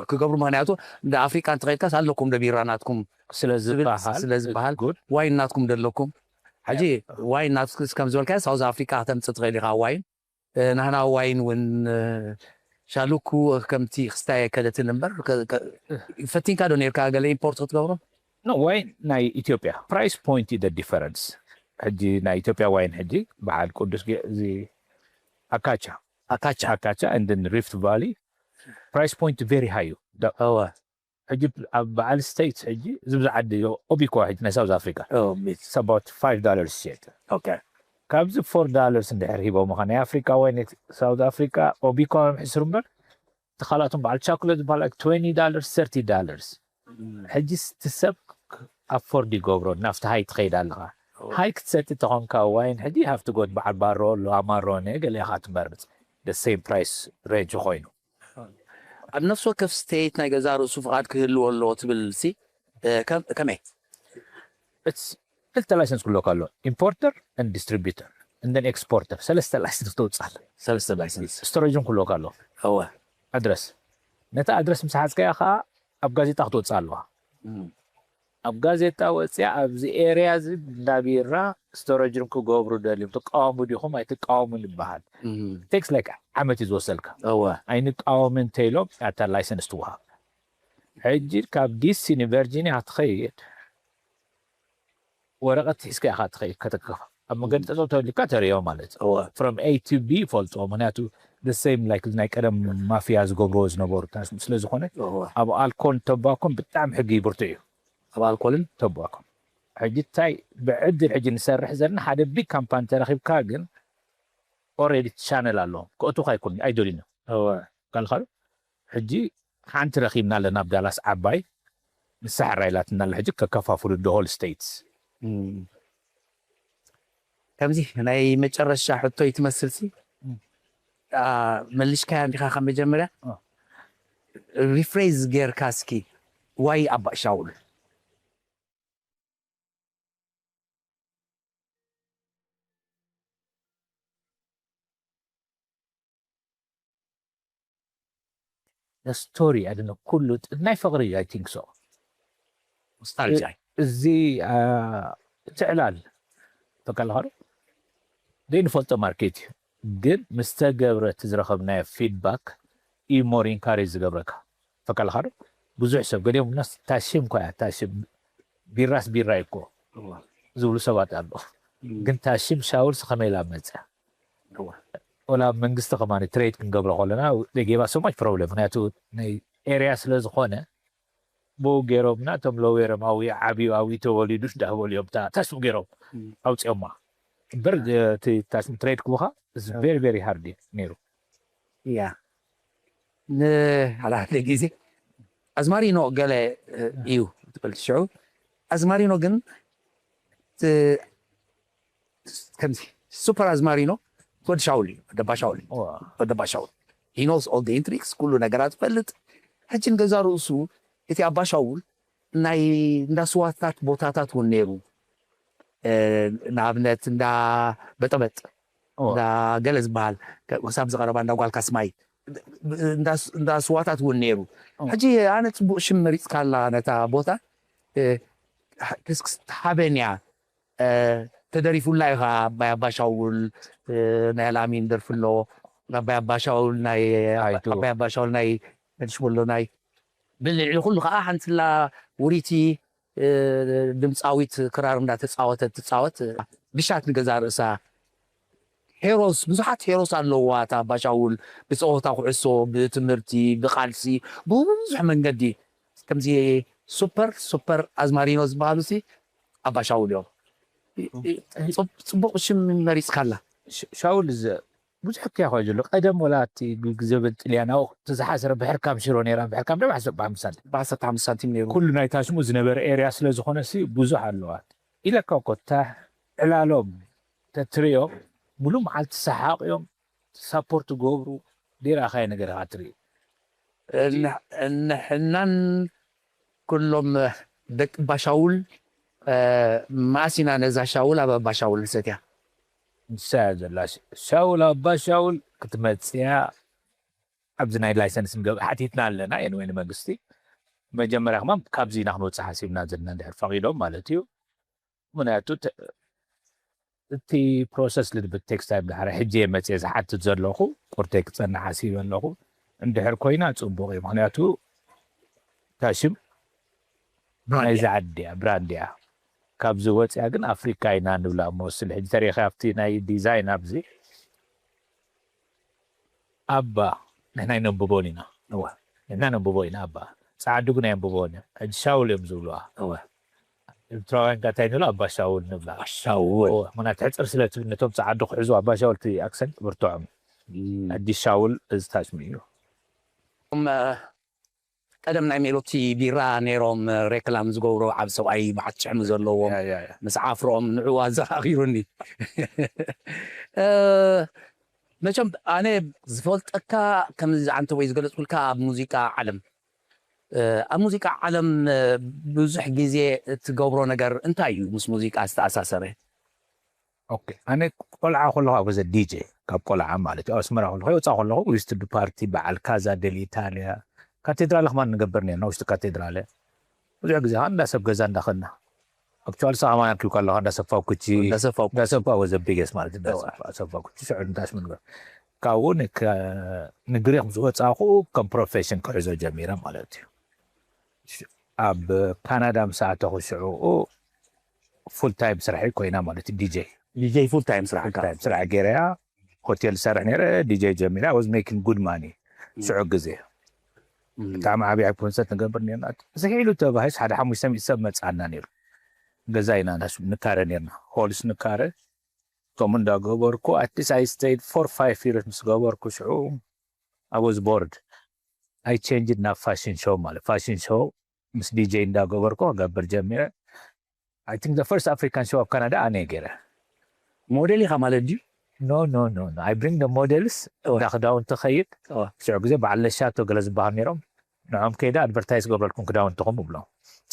ክገብሩ ምክንያቱ እንደ ኣፍሪቃ እንተኸድካስ ኣለኩም ደ ቢራ ናትኩም ስለ ዝብል ዝበሃል ስለ ዝበሃል ጉድ ዋይን ናትኩም ደለኩም። ሕጂ ዋይን ናትኩስ ከም ዝበልካዮ ሳውዝ ኣፍሪቃ ከተምፅእ ትኽእል ኢኻ ዋይን። እ፣ ናህና ዋይን እውን እ፣ ሻሉኩ ከምቲ ክስታይ ኣይከለትን እምበር ከ- ከ- ፈቲንካ ዶ ነርካ ገለ ኢምፖርት ክትገብሮ? ኖ ዋይን ናይ ኢትዮጵያ ፕራይስ ፖይንት ዩ ዲፈረንስ። ሕጂ ናይ ኢትዮጵያ ዋይን ሕጂ በዓል ቅዱስ ጊ- እዚ ኣካቻ ኣካቻ ኣካቻ and then Rift Valley price point very high እዩ። ዳ- እወ ሕጂ ኣብ በዓል ስቴትስ ሕጂ እዚ ብዙሕ ዓዲ ኦቢኮ ሕጂ ናይ ሳውዝ ኣፍሪካ ኦ፣ ቤት it's about five dollars ይሸጥ። ኦኬ ካብዚ four dollars እንድሕር ሂቦምኻ ናይ ኣፍሪካ ወይ ናይ ሳውዝ ኣፍሪካ ኦቢኮ ሕስሩ እምበር ተኻላቶም በዓል ቻኮሌት ዝበሃል like twenty dollars thirty dollars። ሕጂ እቲ ሰብ ኣፎርድ ይገብሮ ናብቲ ሃይ ትኸይድ ኣለኻ። ሃይ ክትሰቲ ተኾንካ ዋይን ሕጂ ሃፍቲ ጎት በዓል ባሮ ኣሎ ኣማሮ ነ ገለ ኢኻ ትመርፅ the same price range ኮይኑ ኣብ ነፍሲ ወከፍ ስቴት ናይ ገዛ ርእሱ ፍቓድ ክህልዎ ኣለዎ ትብል ሲ እ፣ ከም- ከመይ? It's ክልተ ላይሰንስ ክህልወካ ኣሎ። ኢምፖርተር ን ዲስትሪቢተር ን ኤክስፖርተር ሰለስተ ላይሰንስ ተውፅኣል። ሰለስተ ላይሰንስ ስቶሬጅን ክህልወካ ኣሎ። እወ ኣድረስ ነቲ ኣድረስ ምስ ሓዝካያ ከዓ ኣብ ጋዜጣ ክትወፅእ ኣለዋ። እም። ኣብ ጋዜጣ ወፅያ ኣብዚ ኤርያ እዚ እንዳ ቢራ ስቶሬጅን ክገብሩ ደልዮም ትቃወሙ ዲኹም ኣይትቃወሙን ይበሃል። እም። ቴክስ ላይክ ዓመት እዩ ዝወሰልካ። እወ ኣይንቃወምን እንተኢሎም ያታ ላይሰንስ ትወሃብ። ሕጂ ካብ ዲሲ ንቨርጂኒያ ክትኸይድ ወረቐት ሒዝካ ኢኻ ትኸይድ ከተከፋ ኣብ መገዲ ጠጠው ተሊካ ተሪኦ ማለት እዩ። እወ from A to B ይፈልጥዎ። ምክንያቱ the same like ናይ ቀደም ማፍያ ዝገብርዎ ዝነበሩ ታስሙ ስለ ዝኾነ እወ ኣብ ኣልኮል ተባኮን ብጣዕሚ ሕጊ ብርቱዕ እዩ። ኣብ ኣልኮልን ተባኮን ሕጂ እንታይ ብዕድል ሕጂ ንሰርሕ ዘለና ሓደ big company ተረኺብካ ግን already channel ኣለዎም። ክእቱኻ ኣይኮኑን ኣይደልዩን እዮም። እወ ካልኻሉ ሕጂ ሓንቲ ረኺብና ኣለና ኣብ ዳላስ ዓባይ ንሳ ሕራይ ኢላትና ኣላ። ሕጂ ከከፋፍሉ the whole states። ከምዚ ናይ መጨረሻ ሕቶይ ትመስልሲ መሊሽካያ እንዲኻ ካብ መጀመርያ rephrase ጌርካ እስኪ ዋይ ኣባ ሻውል ስቶሪ ኣድነ ኩሉ ናይ ፍቕሪ I think so። ኖስታልጂያ እዚ እቲ ዕላል ተካልኻዶ ዘይንፈልጦ ማርኬት እዩ። ግን ምስ ተገብረ እቲ ዝረኸብናዮ ፊድባክ እዩ more encourage ዝገብረካ። ተካልኻዶ ብዙሕ ሰብ ገሊኦም ናስ ታሽም ኮያ ታሽም ቢራስ ቢራ እኮ ዝብሉ ሰባት ኣሎ። ግን ታሽም ሻውልስ ከመይ ኢላ መፀ? ወላ ኣብ መንግስቲ ከማን ትሬድ ክንገብሮ ከለና they gave us so much problem። ምክንያቱ ናይ ኤርያ ስለ ዝኾነ ብኡ ገይሮምና እቶም ሎዌሮም ኣብኡ ዓብዩ ኣብኡ ተወሊዱ እንዳበሉ እዮም እታ ታሽም ገይሮም ኣውፅኦማ። እምበር እቲ ታሽም ትሬድ ክቡኻ very very hard እዩ ነይሩ። እያ ንሓላሓደ ግዜ ኣዝማሪኖ ገለ እዩ ትብል ሽዑ ኣዝማሪኖ ግን ከምዚ ሱፐር ኣዝማሪኖ ወዲ ሻውል እዩ። ወደባ ሻውል እዩ። ወደባ ሻውል he knows all the intrigues ኩሉ ነገራት ይፈልጥ። ሕጂ ንገዛ ርእሱ እቲ ኣባ ሻውል ናይ እንዳ ስዋታት ቦታታት እውን ነይሩ። ንኣብነት እንዳ በጠበጥ እንዳ ገለ ዝበሃል ክሳብ ዝቐረባ እንዳ ጓል ካስማይ እንዳ ስዋታት እውን ነይሩ። ሕጂ ኣነ ፅቡቅ ሽም መሪፅካላ ነታ ቦታ ተሃበን እያ። ተደሪፉላ እዩ ከዓ ኣባይ ኣባሻውል ናይ ኣልኣሚን ደርፊ ኣሎ። ኣባይ ኣባሻውል ናይ ኣባይ ኣባሻውል ናይ መልሽቦሎ ናይ ብልዕሊ ኩሉ ከዓ ሓንትላ ውሪቲ ድምፃዊት ክራር እንዳተፃወተት ትፃወት ብሻት ንገዛ ርእሳ ሄሮስ ብዙሓት ሄሮስ ኣለዋ እታ ኣባሻውል ብፀወታ ኩዕሶ ብትምህርቲ ብቃልሲ ብብዙሕ መንገዲ ከምዚ ሱፐር ሱፐር ኣዝማሪኖ ዝበሃሉ ሲ ኣባሻውል እዮም። ፅቡቅ ሽም መሪፅካላ። ሻውል ብዙሕ እኮ ኮይኑ ዘሎ ቀደም ወላ እቲ ግዜ በጥልያን ኣብኡ ተዝሓሰረ ብሕርካም ሽሮ ነይራ ብሕርካም ደም ዓሰርተ ሓሙሽተ ሳንቲም ብዓሰርተ ሓሙሽተ ሳንቲም ነይሩ ኩሉ ናይ ታሽሙ ዝነበረ ኤርያ ስለ ዝኾነ ሲ ብዙሕ ኣለዋ ኢለካ እኮ እታ ዕላሎም ተትሪኦም ሙሉ መዓልቲ ሰሓቕ እዮም ሳፖርት ገብሩ ደይረኣኻዮ ነገር ኢኻ ትርኢ ንሕናን ኩሎም ደቂ ባሻውል መኣሲና ነዛ ሻውል ኣብ ኣባሻውል ንሰትያ ንሳ እያ ዘላ ሻውል ኣባ ሻውል ክትመፅያ ኣብዚ ናይ ላይሰንስ ንገብ ሓቲትና ኣለና የንወይ ንመንግስቲ መጀመርያ ከማ ካብዚ ኢና ክንወፅእ ሓሲብና ዘለና እንድሕር ፈቂዶም ማለት እዩ ምክንያቱ እቲ ፕሮሰስ ልድብት ቴክስታይም ዳሕረ ሕጂ እየ መፅየ ዝሓትት ዘለኹ ቁርተይ ክፀንሕ ሓሲበ ኣለኹ እንድሕር ኮይና ፅቡቅ እዩ ምክንያቱ ታሽም ናይዚ ዓዲ እያ ብራንድ እያ ካብዚ ወፅያ ግን ኣፍሪካ ኢና ንብላ እሞ ስል ሕጂ ተሪኸ ኣብቲ ናይ ዲዛይን ኣብዚ ኣባ ንሕና ይነንብቦን ኢና እወ ንሕና ነንብቦ ኢና ኣባ ፃዓዱ ግን ኣየንብቦን እዮም ሕጂ ሻውል እዮም ዝብልዋ እወ ኤርትራውያን ጋታይ ንብሎ ኣባ ሻውል ንብላ ሻውል እወ ምክንያቱ ሕፅር ስለ ትብል ነቶም ፃዓዱ ክሕዙ ኣባ ሻውል እቲ ኣክሰንት ብርትዖም ሕጂ ሻውል እዚ ታሽሙ እዩ ቀደም ናይ ሜሎቲ ቢራ ነይሮም ሬክላም ዝገብሩ ዓብ ሰብኣይ በዓት ጭዕሚ ዘለዎም ምስ ዓፍሮኦም ንዕኡ ኣዘኻኺሩኒ መቸም ኣነ ዝፈልጠካ ከምዚ ዝዓንተ ወይ ዝገለፅኩልካ ኣብ ሙዚቃ ዓለም ኣብ ሙዚቃ ዓለም ብዙሕ ግዜ እትገብሮ ነገር እንታይ እዩ ምስ ሙዚቃ ዝተኣሳሰረ ኦኬ ኣነ ቆልዓ ከለኹ ኣብ ገዛ ዲጄ ካብ ቆልዓ ማለት እዩ ኣስመራ ከለኹ ወፃ ከለኹ ዊስት ፓርቲ በዓል ካዛ ደል ኢታሊያ ካቴድራል ከማን ንገብር ነርና ውሽጢ ካቴድራል ብዙሕ ግዜ ከዓ እንዳሰብ ገዛ እንዳኸድና ኣክቹዋሊ ሰማን ኣኪብካ ኣለካ እንዳሰፋ ኩቺ እንዳሰፋ ወዘ ቢገስ ማለት እንዳሰፋ ኩቺ ሽዑ እንዳሽ ምንበር ካብኡ ንግሪክ ምስ ወፃኹ ከም ፕሮፌሽን ክሕዞ ጀሚረ ማለት እዩ ኣብ ካናዳ ምስ ኣተኹ ሽዑ ፉል ታይም ስርሐይ ኮይና ማለት እዩ ዲጄ ዲጄ ፉል ታይም ስራሕካ? ስራሕ ገይረያ፣ ሆቴል ሰርሕ ነይረ፣ ዲጄ ጀሚረ። I was making good money ሽዑ ግዜ። ብጣዕሚ ዓብይ ዓብ ኮንሰርት ንገብር ነርና። ዝሒሉ ተባሂስ ሓደ ሓሙሽተ ሚእቲ ሰብ መፅኣና ነይሩ። ገዛ ኢና ንካረ ነርና፣ ሆልስ ንካረ። ከምኡ እንዳገበርኩ at least I stayed for five years ምስ ገበርኩ ሽዑ I was bored. I changed ናብ ፋሽን ሾው ማለት ፋሽን ሾው ምስ ዲጄ እንዳገበርኩ ክገብር ጀሚረ። I think the first African show ኣብ ካናዳ ኣነ ገይረ። ሞዴል ኢኻ ማለት ድዩ? No, no, no, no. I bring the models እንዳ ክዳውንቲ ኸይድ። ሽዑ ግዜ በዓል ነሻቶ ገለ ዝበሃል ነይሮም። ንዖም ከይደ ኣድቨርታይዝ ገብረልኩም ክዳውንትኹም እብሎም።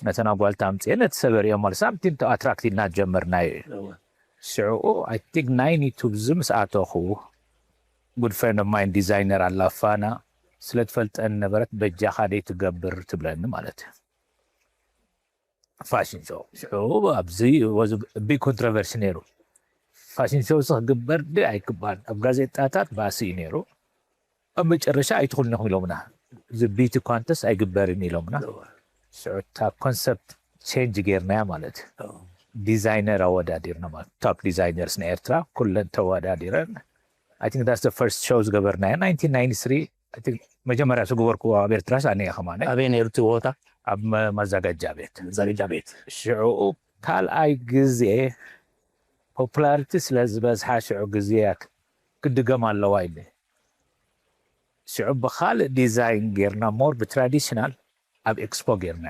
ነተን ኣጓልቲ ኣምፅኤ ነቲ ሰብ ርእዮ ማለት ሳምቲን ኣትራክት ኢልና ጀመርናዮ እዩ። ሽዑኡ I think ninety two ብዚ ምስ ኣተኹ good friend of mine ዲዛይነር ኣላ ፋና ስለ ትፈልጠኒ ነበረት በጃኻ ደይ ትገብር ትብለኒ ማለት እዩ። ፋሽን ሾው ሽዑ ኣብዚ was a big controversy ነይሩ። ፋሽን ሾው ስ ክግበር ድ ኣይግባን ኣብ ጋዜጣታት ባእሲ እዩ ነይሩ። ኣብ መጨረሻ ኣይትኹልንኹም ኢሎምና። እዚ ቢቲ ኮንተስት ኣይግበርን ኢሎምና። ሽዑ እታ ኮንሰፕት ቼንጅ ጌርናያ ማለት እዩ። ዲዛይነር ኣወዳዲርና ማለት ቶፕ ዲዛይነርስ ናይ ኤርትራ ኩለን ተወዳዲረን። I think that's the first show ዝገበርናዮ nineteen ninety three። I think መጀመርያ ዝገበርኩዎ ኣብ ኤርትራ ኣነ እየ ከማነ ኣበይ ነይሩ እቲ ቦታ? ኣብ ማዛጋጃ ቤት። ማዛጋጃ ቤት። ሽዑ ካልኣይ ግዜ ፖፑላሪቲ ስለ ዝበዝሓ ሽዑ ግዜያት ክድገም ኣለዋ ኢለ ሽዑ ብካልእ ዲዛይን ጌርና ሞር ብትራዲሽናል ኣብ ኤክስፖ ጌርና።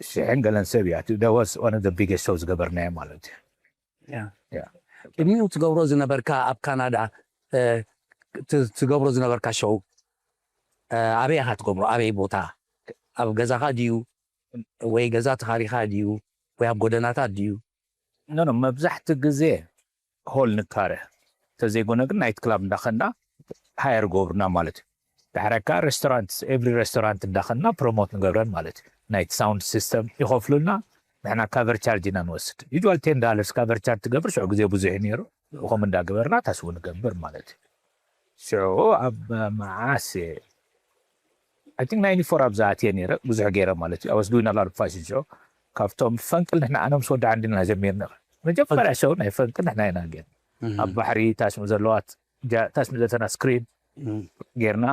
ሽሕን ገለን ሰብ እያ ደወስ one of the biggest show ዝገበርናዮ ማለት እዩ። ቅድሚኡ ትገብሮ ዝነበርካ ኣብ ካናዳ ትገብሮ ዝነበርካ ሸው ኣበይ ኢኻ ትገብሮ? ኣበይ ቦታ? ኣብ ገዛኻ ድዩ ወይ ገዛ ተኻሪኻ ድዩ ወይ ኣብ ጎደናታት ድዩ? ኖ ኖ መብዛሕቲ ግዜ ሆል ንካረ ተዘይጎነ ግን ናይት ክላብ እንዳኸና ሃየር ገብርና ማለት እዩ። ዳሕራይ ከዓ ሬስቶራንት ኤቭሪ ሬስቶራንት እንዳኸና ፕሮሞት ንገብረን ማለት እዩ። ናይት ሳውንድ ሲስተም ይኸፍሉልና፣ ንሕና ካቨር ቻርጅ ኢና ንወስድ። ዩል ቴን ዳለርስ ካቨር ቻርጅ ትገብር ሽዑ ግዜ ብዙሕ እዩ ነይሩ። ብኸም እንዳገበርና ታስቡ ንገብር ማለት እዩ። ሽዑ ኣብ መዓስ I think ninety four ኣብ ዝኣትየ ነይረ ብዙሕ ገይረ ማለት እዩ። I was doing a lot of fashion show። ካብቶም ፈንቅል ንሕና ኣነ ምስ ወዲ ዓንዲና ጀሚርና መጀመርያ ሸው ናይ ፈንቅል ንሕና ኢና ጌርና ኣብ ባሕሪ ታሽሙ ዘለዋ ታሽሙ ዘተና ስክሪን ጌርና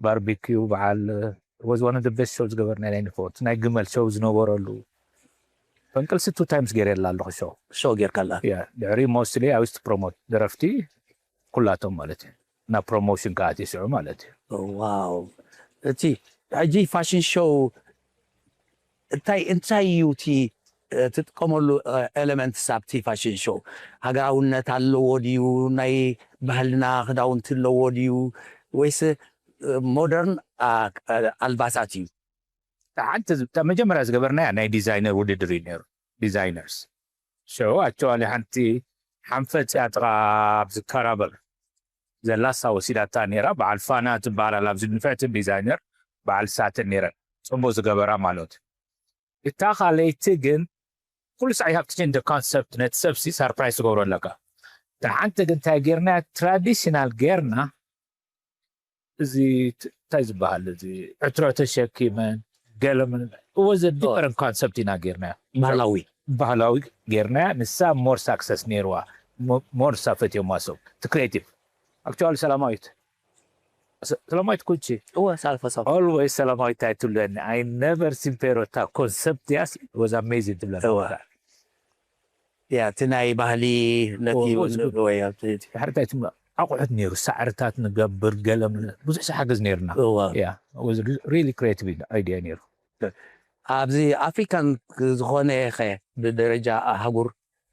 ባርቢኪው በዓል was one of the best show ዝገበርና ናይ ንፎርት ናይ ግመል ሸው ዝነበረሉ ፈንቅልሲ ቱ ታይምስ ገይረ የላ ኣለኹ ሸው ሸው ጌርካላ ድሕሪ ሞስትሊ ኣዊስት ፕሮሞት ደረፍቲ ኩላቶም ማለት እዩ ናብ ፕሮሞሽን ከዓ ኣትስዑ ማለት እዩ። ዋው እቲ ሕጂ ፋሽን ሾው እንታይ እንታይ እዩ እቲ ትጥቀመሉ ኤለመንትስ ኣብቲ ፋሽን ሾው? ሃገራውነት ኣለዎ ድዩ? ናይ ባህልና ክዳውንቲ ኣለዎ ድዩ? ወይስ ሞደርን ኣልባሳት እዩ? ሓንቲ መጀመርያ ዝገበርናያ ናይ ዲዛይነር ውድድር እዩ ነይሩ። ዲዛይነርስ ሽዑ ኣቸዋሊ ሓንቲ ሓንፈፅ እያ ጥቓ ኣብዚ ካራበል ዘላሳ ወሲዳታ ነይራ። በዓል ፋና ትበሃል ኣላ ኣብዚ ንፍዕቲ ዲዛይነር በዓል ሳትን ነይረን ፅቡቅ ዝገበራ ማለት እዩ። እታ ካልኣይቲ ግን ኩሉ ሳዕ you have to change the concept ነቲ ሰብሲ ሳርፕራይዝ ትገብሮ ኣለካ። እታ ሓንቲ ግን እንታይ ጌርና ትራዲሽናል ጌርና እዚ እንታይ ዝበሃል እዚ ዕትሮ ተሸኪመን ገለምን was a different concept ኢና ጌርና ባህላዊ ባህላዊ ጌርና ንሳ more success ነይርዋ more ንሳ ፈትዮማ ሰብ እቲ creative actually ሰላማዊት ሰላማዊት ኩቺ እወ ሳልፈ ሰብ always ሰላማዊት እንታይ ትብለኒ I never seen ፔሮታ concept ያስ was amazing ትብለኒ እወ ያ እቲ ናይ ባህሊ ነቲ ድሕርታይ ኣቑሑት ነይሩ ሳዕርታት ንገብር ገለ ብዙሕ ሓገዝ ነይርና really creative idea ነይሩ። ኣብዚ ኣፍሪካን ዝኾነ ኸ ብደረጃ ኣህጉር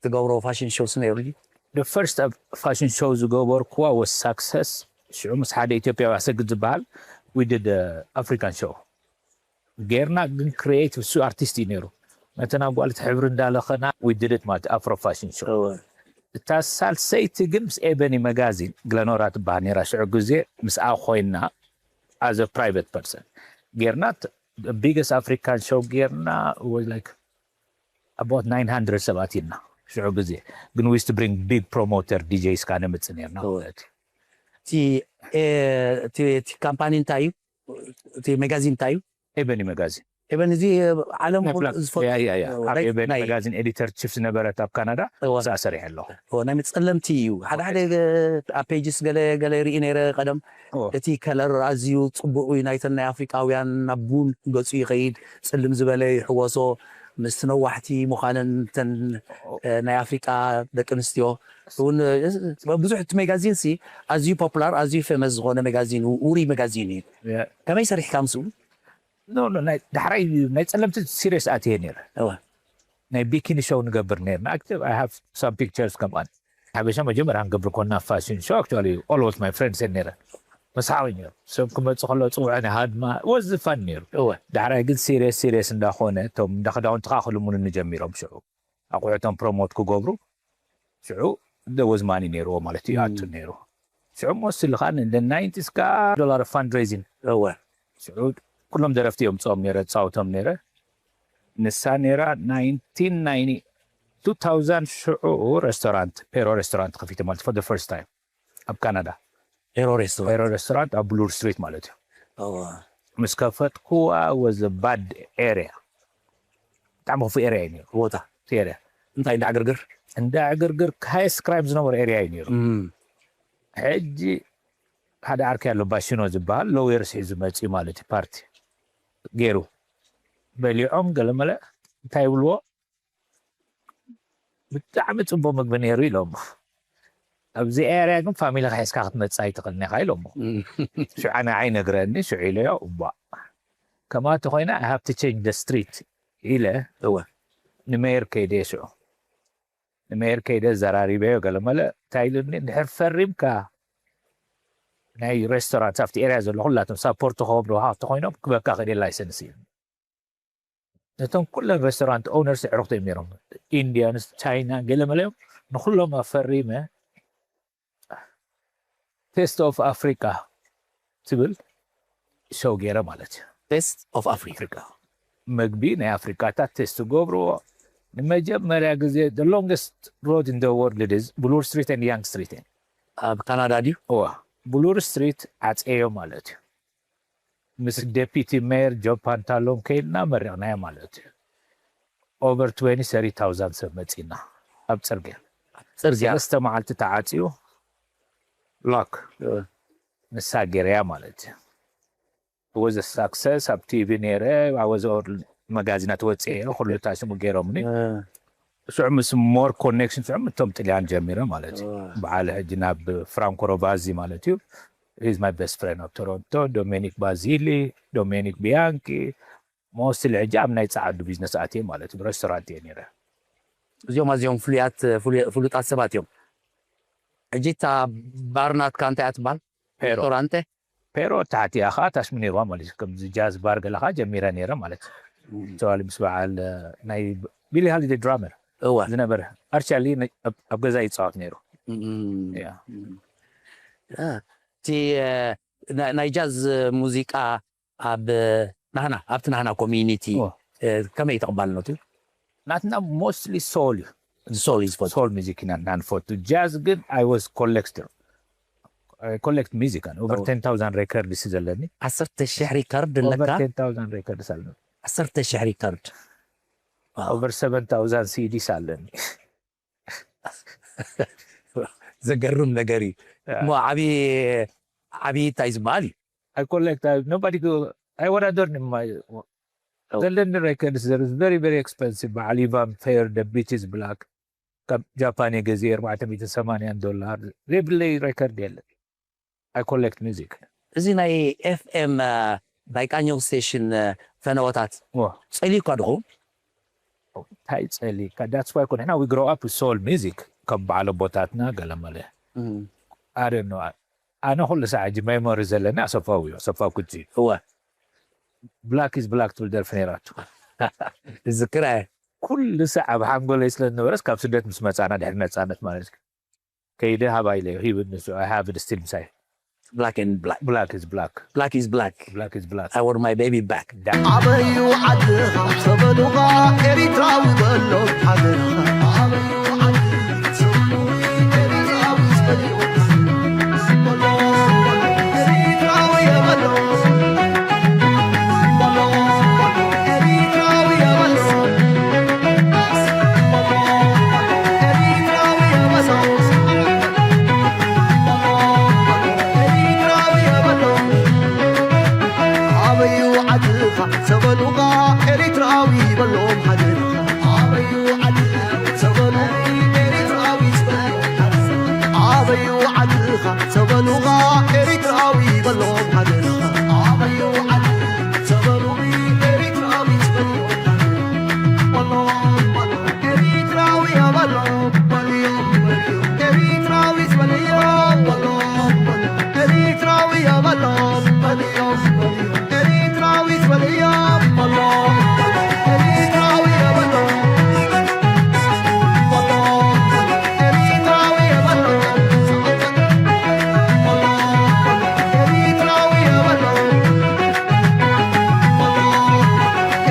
ትገብሮ ፋሽን ሾውስ ነይሩ ድዩ? The first fashion show ዝገበርኩዋ was success ሽዑ ምስ ሓደ ኢትዮጵያዊ ኣሰግድ ዝበሃል we did African show ጌርና ግን creative እሱ ኣርቲስት እዩ ነይሩ ነተን ኣጓልት ሕብሪ እንዳለኸና we did it ማለት ኣፍሮ ፋሽን ሾው እታ ሳልሰይቲ ግን ምስ ኤበኒ መጋዚን ግለኖራ ትበሃል ነይራ ሽዑ ግዜ ምስኣ ኮይና as a private person ጌርና biggest African show ጌርና was like about nine hundred ሰባት ኢልና ሽዑ ግዜ ግን we used to bring big promoter DJs ከዓ ነምፅእ ነርና ማለት እዩ። እቲ እቲ ካምፓኒ እንታይ እዩ? እቲ መጋዚን እንታይ እዩ? ኤበኒ መጋዚን ኤበን፣ እዚ ዓለም ናይ ኩሉ ብላክ ዝፈልጦ ያ ያ ያ እዎ፣ ኣብ ናይ ኤበን ናይ መጋዚን ኤዲተር ቺፍ ዝነበረት ኣብ ካናዳ እዎ፣ እዛ ሰሪሐ ኣለኹ። እዎ፣ ናይ መጸለምቲ እዩ። ሓደ ሓደ ኣብ ፔጅስ ገለ ገለ ርኢ ነይረ ቀደም። እዎ። እቲ ከለር ኣዝዩ ጽቡቕ እዩ፣ ናይተን ናይ ኣፍሪቃውያን ናብ ቡን ገጹ ይኸይድ፣ ጽልም ዝበለ ይሕወሶ፣ ምስቲ ነዋሕቲ ምዃነን እተን እ፣ ናይ ኣፍሪቃ ደቂ ኣንስትዮ እውን እ፣ ብዙሕ እቲ መጋዚን ሲ ኣዝዩ ፖፑላር ኣዝዩ ፌመስ ዝኾነ መጋዚን ው- ውሩይ መጋዚን እዩ። ያ። ከመይ ሰሪሕካ ምስኡ? ኖ ኖ ናይ ዳሕራይ ናይ ጸለምቲ ሲሪየስ ኣትየ ነይረ። እወ። ናይ ቢኪኒ ሾው ንገብር ነርና። ኣክቲቭ I have some pictures ከምኣን ሓበሻ መጀመርያ ክንገብር ኮና ፋሽን ሾው actually all was my friends ነረ። መስሓቂ ነይሩ። ሰብ ክመጽእ ከሎ ጽውዐ ናይ ሃድማ was fun ነይሩ። እወ። ዳሕራይ ግን ሲሪየስ ሲሪየስ እንዳኾነ እቶም እንዳ ክዳውንቲ ከዓ ክልሙንኒ ጀሚሮም። ሽዑ ኣቑሑቶም ፕሮሞት ክገብሩ ሽዑ ደወዝማኒ ነይርዎ ማለት እዩ። ም። ኣቱ ነይሩ። ሽዑ ሞስትሊ ከዓ እንደ ናይንቲስ ከዓ ዶላር ፈንድሬዚንግ እወ። ሽዑ ኩሎም ደረፍቲ እዮም ጾም ነረ ጻውቶም ነረ። ንሳ ነራ ናይንቲን ናይንቲ two thousand ሽዑ ሬስቶራንት ፔሮ ሬስቶራንት ከፊተ ማለት for the first time ኣብ ካናዳ። ፔሮ ሬስቶራንት ፔሮ ሬስቶራንት ኣብ ብሉር ስትሪት ማለት እዩ። እወ። ምስ ከፈትኩዋ was a bad area። ብጣዕሚ ክፉእ ኤርያ እዩ ነይሩ። ቦታ ኤርያ እንታይ እንዳ ዕግርግር? እንዳ ዕግርግር ሃይስት ክራይም ዝነበረ ኤርያ እዩ ነይሩ። እም። ሕጂ ሓደ ዓርከይ ኣሎ ባሽኖ ዝበሃል ሎየርስ ሒዙ መፅኡ ማለት እዩ። ፓርቲ ገይሩ በሊዖም ገለመለ እንታይ ይብልዎ ብጣዕሚ ፅቡቅ ምግቢ ነይሩ ኢሎም። ኣብዚ ኤርያ ግን ፋሚሊ ሒዝካ ክትመፅእ ኣይትኽእልን ኢኻ ኢሎሞ። እም። ሽዑ ኣነ ኣይነግረኒ ሽዑ ኢለዮ እባ ከምኣ ተኮይና I have to change the street ኢለ እወ። ንሜየር ከይደ ሽዑ ንሜየር ከይደ ዘራሪበዮ ገለመለ እንታይ ኢሉኒ ድሕር ፈሪምካ ናይ ሬስቶራንት ኣብቲ ኤርያ ዘሎ ኩላቶም ሳፖርት ክገብሩካ ተኮይኖም ክበካ ክእል ላይሰንስ እዩ። ነቶም ኩለን ሬስቶራንት ኦነርስ ኣዕሩኽቲ እዮም ነይሮም። ኢንዲያንስ ቻይና ገለመለ እዮም። ንኩሎም ኣፈሪመ ቴስት ኦፍ ኣፍሪካ ትብል ሾው ገይረ ማለት እዩ። ቤስት ኦፍ ኣፍሪካ ኣፍሪካ ምግቢ ናይ ኣፍሪካታት ቴስት ገብርዎ ንመጀመርያ ግዜ the longest road in the world is ብሉር ስትሪት and ያንግ ስትሪት ኣብ ካናዳ ድዩ? እዋ ብሉር ስትሪት ዓፀዮ ማለት እዩ። ምስ ዴፒቲ ሜየር ጆብ ፓንታሎን ከይድና መሪቕናዮ ማለት እዩ። ኦቨር ትወንቲ ሰርቲ ታውዛንድ ሰብ መፂና ኣብ ፅርግያ ፅርግያ ሰለስተ መዓልቲ ተዓፅዩ ሎክ ንሳ ገይረያ ማለት እዩ። ወዘ ሳክሰስ ኣብ ቲቪ ነይረ ኣወዘ መጋዚናት ወፅአ ኩሉ ታሽሙ ገይሮምኒ። ሽዑ ምስ ሞር ኮኔክሽን ሽዑ እቶም ጥልያን ጀሚረ ማለት እዩ። በዓል ሕጂ ናብ ፍራንኮ ሮቫዚ ማለት እዩ። He's my best friend ኣብ ቶሮንቶ ዶሜኒክ ባዚሊ፣ ዶሜኒክ ቢያንኪ ሞስትሊ ሕጂ ኣብ ናይ ፃዓዱ ቢዝነስ ኣትየ ማለት እዩ። ሬስቶራንት እየ ነይረ። እዚኦም ኣዝዮም ፍሉያት ፍሉየ- ፍሉጣት ሰባት እዮም። ሕጂ እታ ባር ናትካ እንታይ እያ ትበሃል? ፔሮ ሬስቶራንተ ፔሮ ታሕቲ እያ ከዓ ታሽሙ ነይርዋ ማለት እዩ። ከምዚ ጃዝ ባር ገለ ከዓ ጀሚረ ነይረ ማለት እዩ። ተባሊ ምስ በዓል ናይ ቢሊ ሃሊደይ ድራመር እወ ዝነበረ ኣርቻሊ ኣብ ገዛ ይፃወት ነይሩ። እም። ያ። ያ። እቲ እ፣ ና- ናይ ጃዝ ሙዚቃ ኣብ ናህና ኣብቲ ናህና ኮሚኒቲ ኦ። እ፣ ከመይ ተቕባልነቱ? ናትና ሞስትሊ ሶል እዩ። ሶል እዩ ዝፈቱ ሶል ሚዚክ ኢና ንፈቱ። ጃዝ ግን I was collector. I collect music and over Oh. ten thousand records እዩ ዘለኒ። ዓሰርተ ሺሕ ሪካርድ Over ኣለካ? ten thousand records ኣለኒ። ዓሰርተ ሺሕ ሪካርድ Over seven thousand ሲዲስ ኣለኒ። ዘገርም ነገር እዩ። እሞ ዓብዪ ዓብዪ እንታይ ዝበሃል እዩ? I collect. I, nobody go. ኣይወዳደርኒ። ዘለኒ ሬከርድስ ዘር very very expensive። በዓል ኢቫን ፌር ደ ቢች ኢዝ ብላክ ካብ ጃፓን የገዜ ኣርባዕተ ሚእትን ሰማንያን ዶላር ዘይብለይ ሬከርድ የለን። I collect music። እዚ ናይ ኤፍኤም ናይ ቃኘው ስቴሽን ፈነወታት ዋ ጸሊዩካ ድኹም? እንታይ ጸሊካ? That's why ኮነ ሕና we grow up soul music ከም በዓል ኣቦታትና ገለመለ። I don't know። ኣነ ኩሉ ሰዓት ሕጂ ሜሞሪ ዘለኒ ኣሰፋዊ እዩ ኣሰፋ ኩጂ። እወ ብላክ ኢዝ ብላክ ትብል ደርፊ ነይራቱ። ዝክራ ኩሉ ሰዓት ኣብ ሓንጎለይ ስለ ዝነበረስ ካብ ስደት ምስ መጻና ድሕሪ ነጻነት ማለት እዩ። ከይደ ሃባ ኢለ ሂብኒ ንሱ I have it still ምሳይ። black and black Black is black. black is black Black is black. I want my baby back ኣበዩ ዓድኻ ሰበሉኻ ኤሪትራዊ በሎ ሃገርኻ ኣበዩ ዓዲ ሰበሉኻ ኤሪትራዊ በሎ ኤሪትራዊ የበሎ በሎ በሎ ኤሪትራዊ በሎም ሃገርኻ ኣበዩ ዓድኻ ሰበሉ ኤሪትራዊ ዝበሎ ኣበዩ ዓድኻ ሰበሉኻ ኤሪትራዊ በሎም ሃገርኻ ኣበዩ ዓድኻ ሰበሉ ኤሪትራዊ ዝበሎ ኤሪትራዊ በሎም ኤሪትራዊ ዝበሎ ኤሪትራዊ በሎም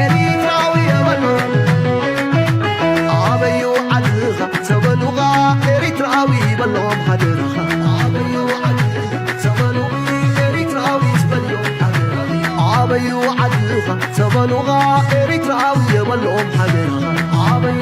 ኤሪትራዊ ዝበሎ ኣበዩ ዓድኻ ሰበሉኻ ኤሪትራዊ በሎም ሃገርኻ ኣበዩ ዓድኻ ሰበሉ ኤሪትራዊ ዝበልዮ ኣበዩ ዓድኻ ሰበሉኻ ኤሪትራዊ የበሎም ሃገርኻ ኣበዩ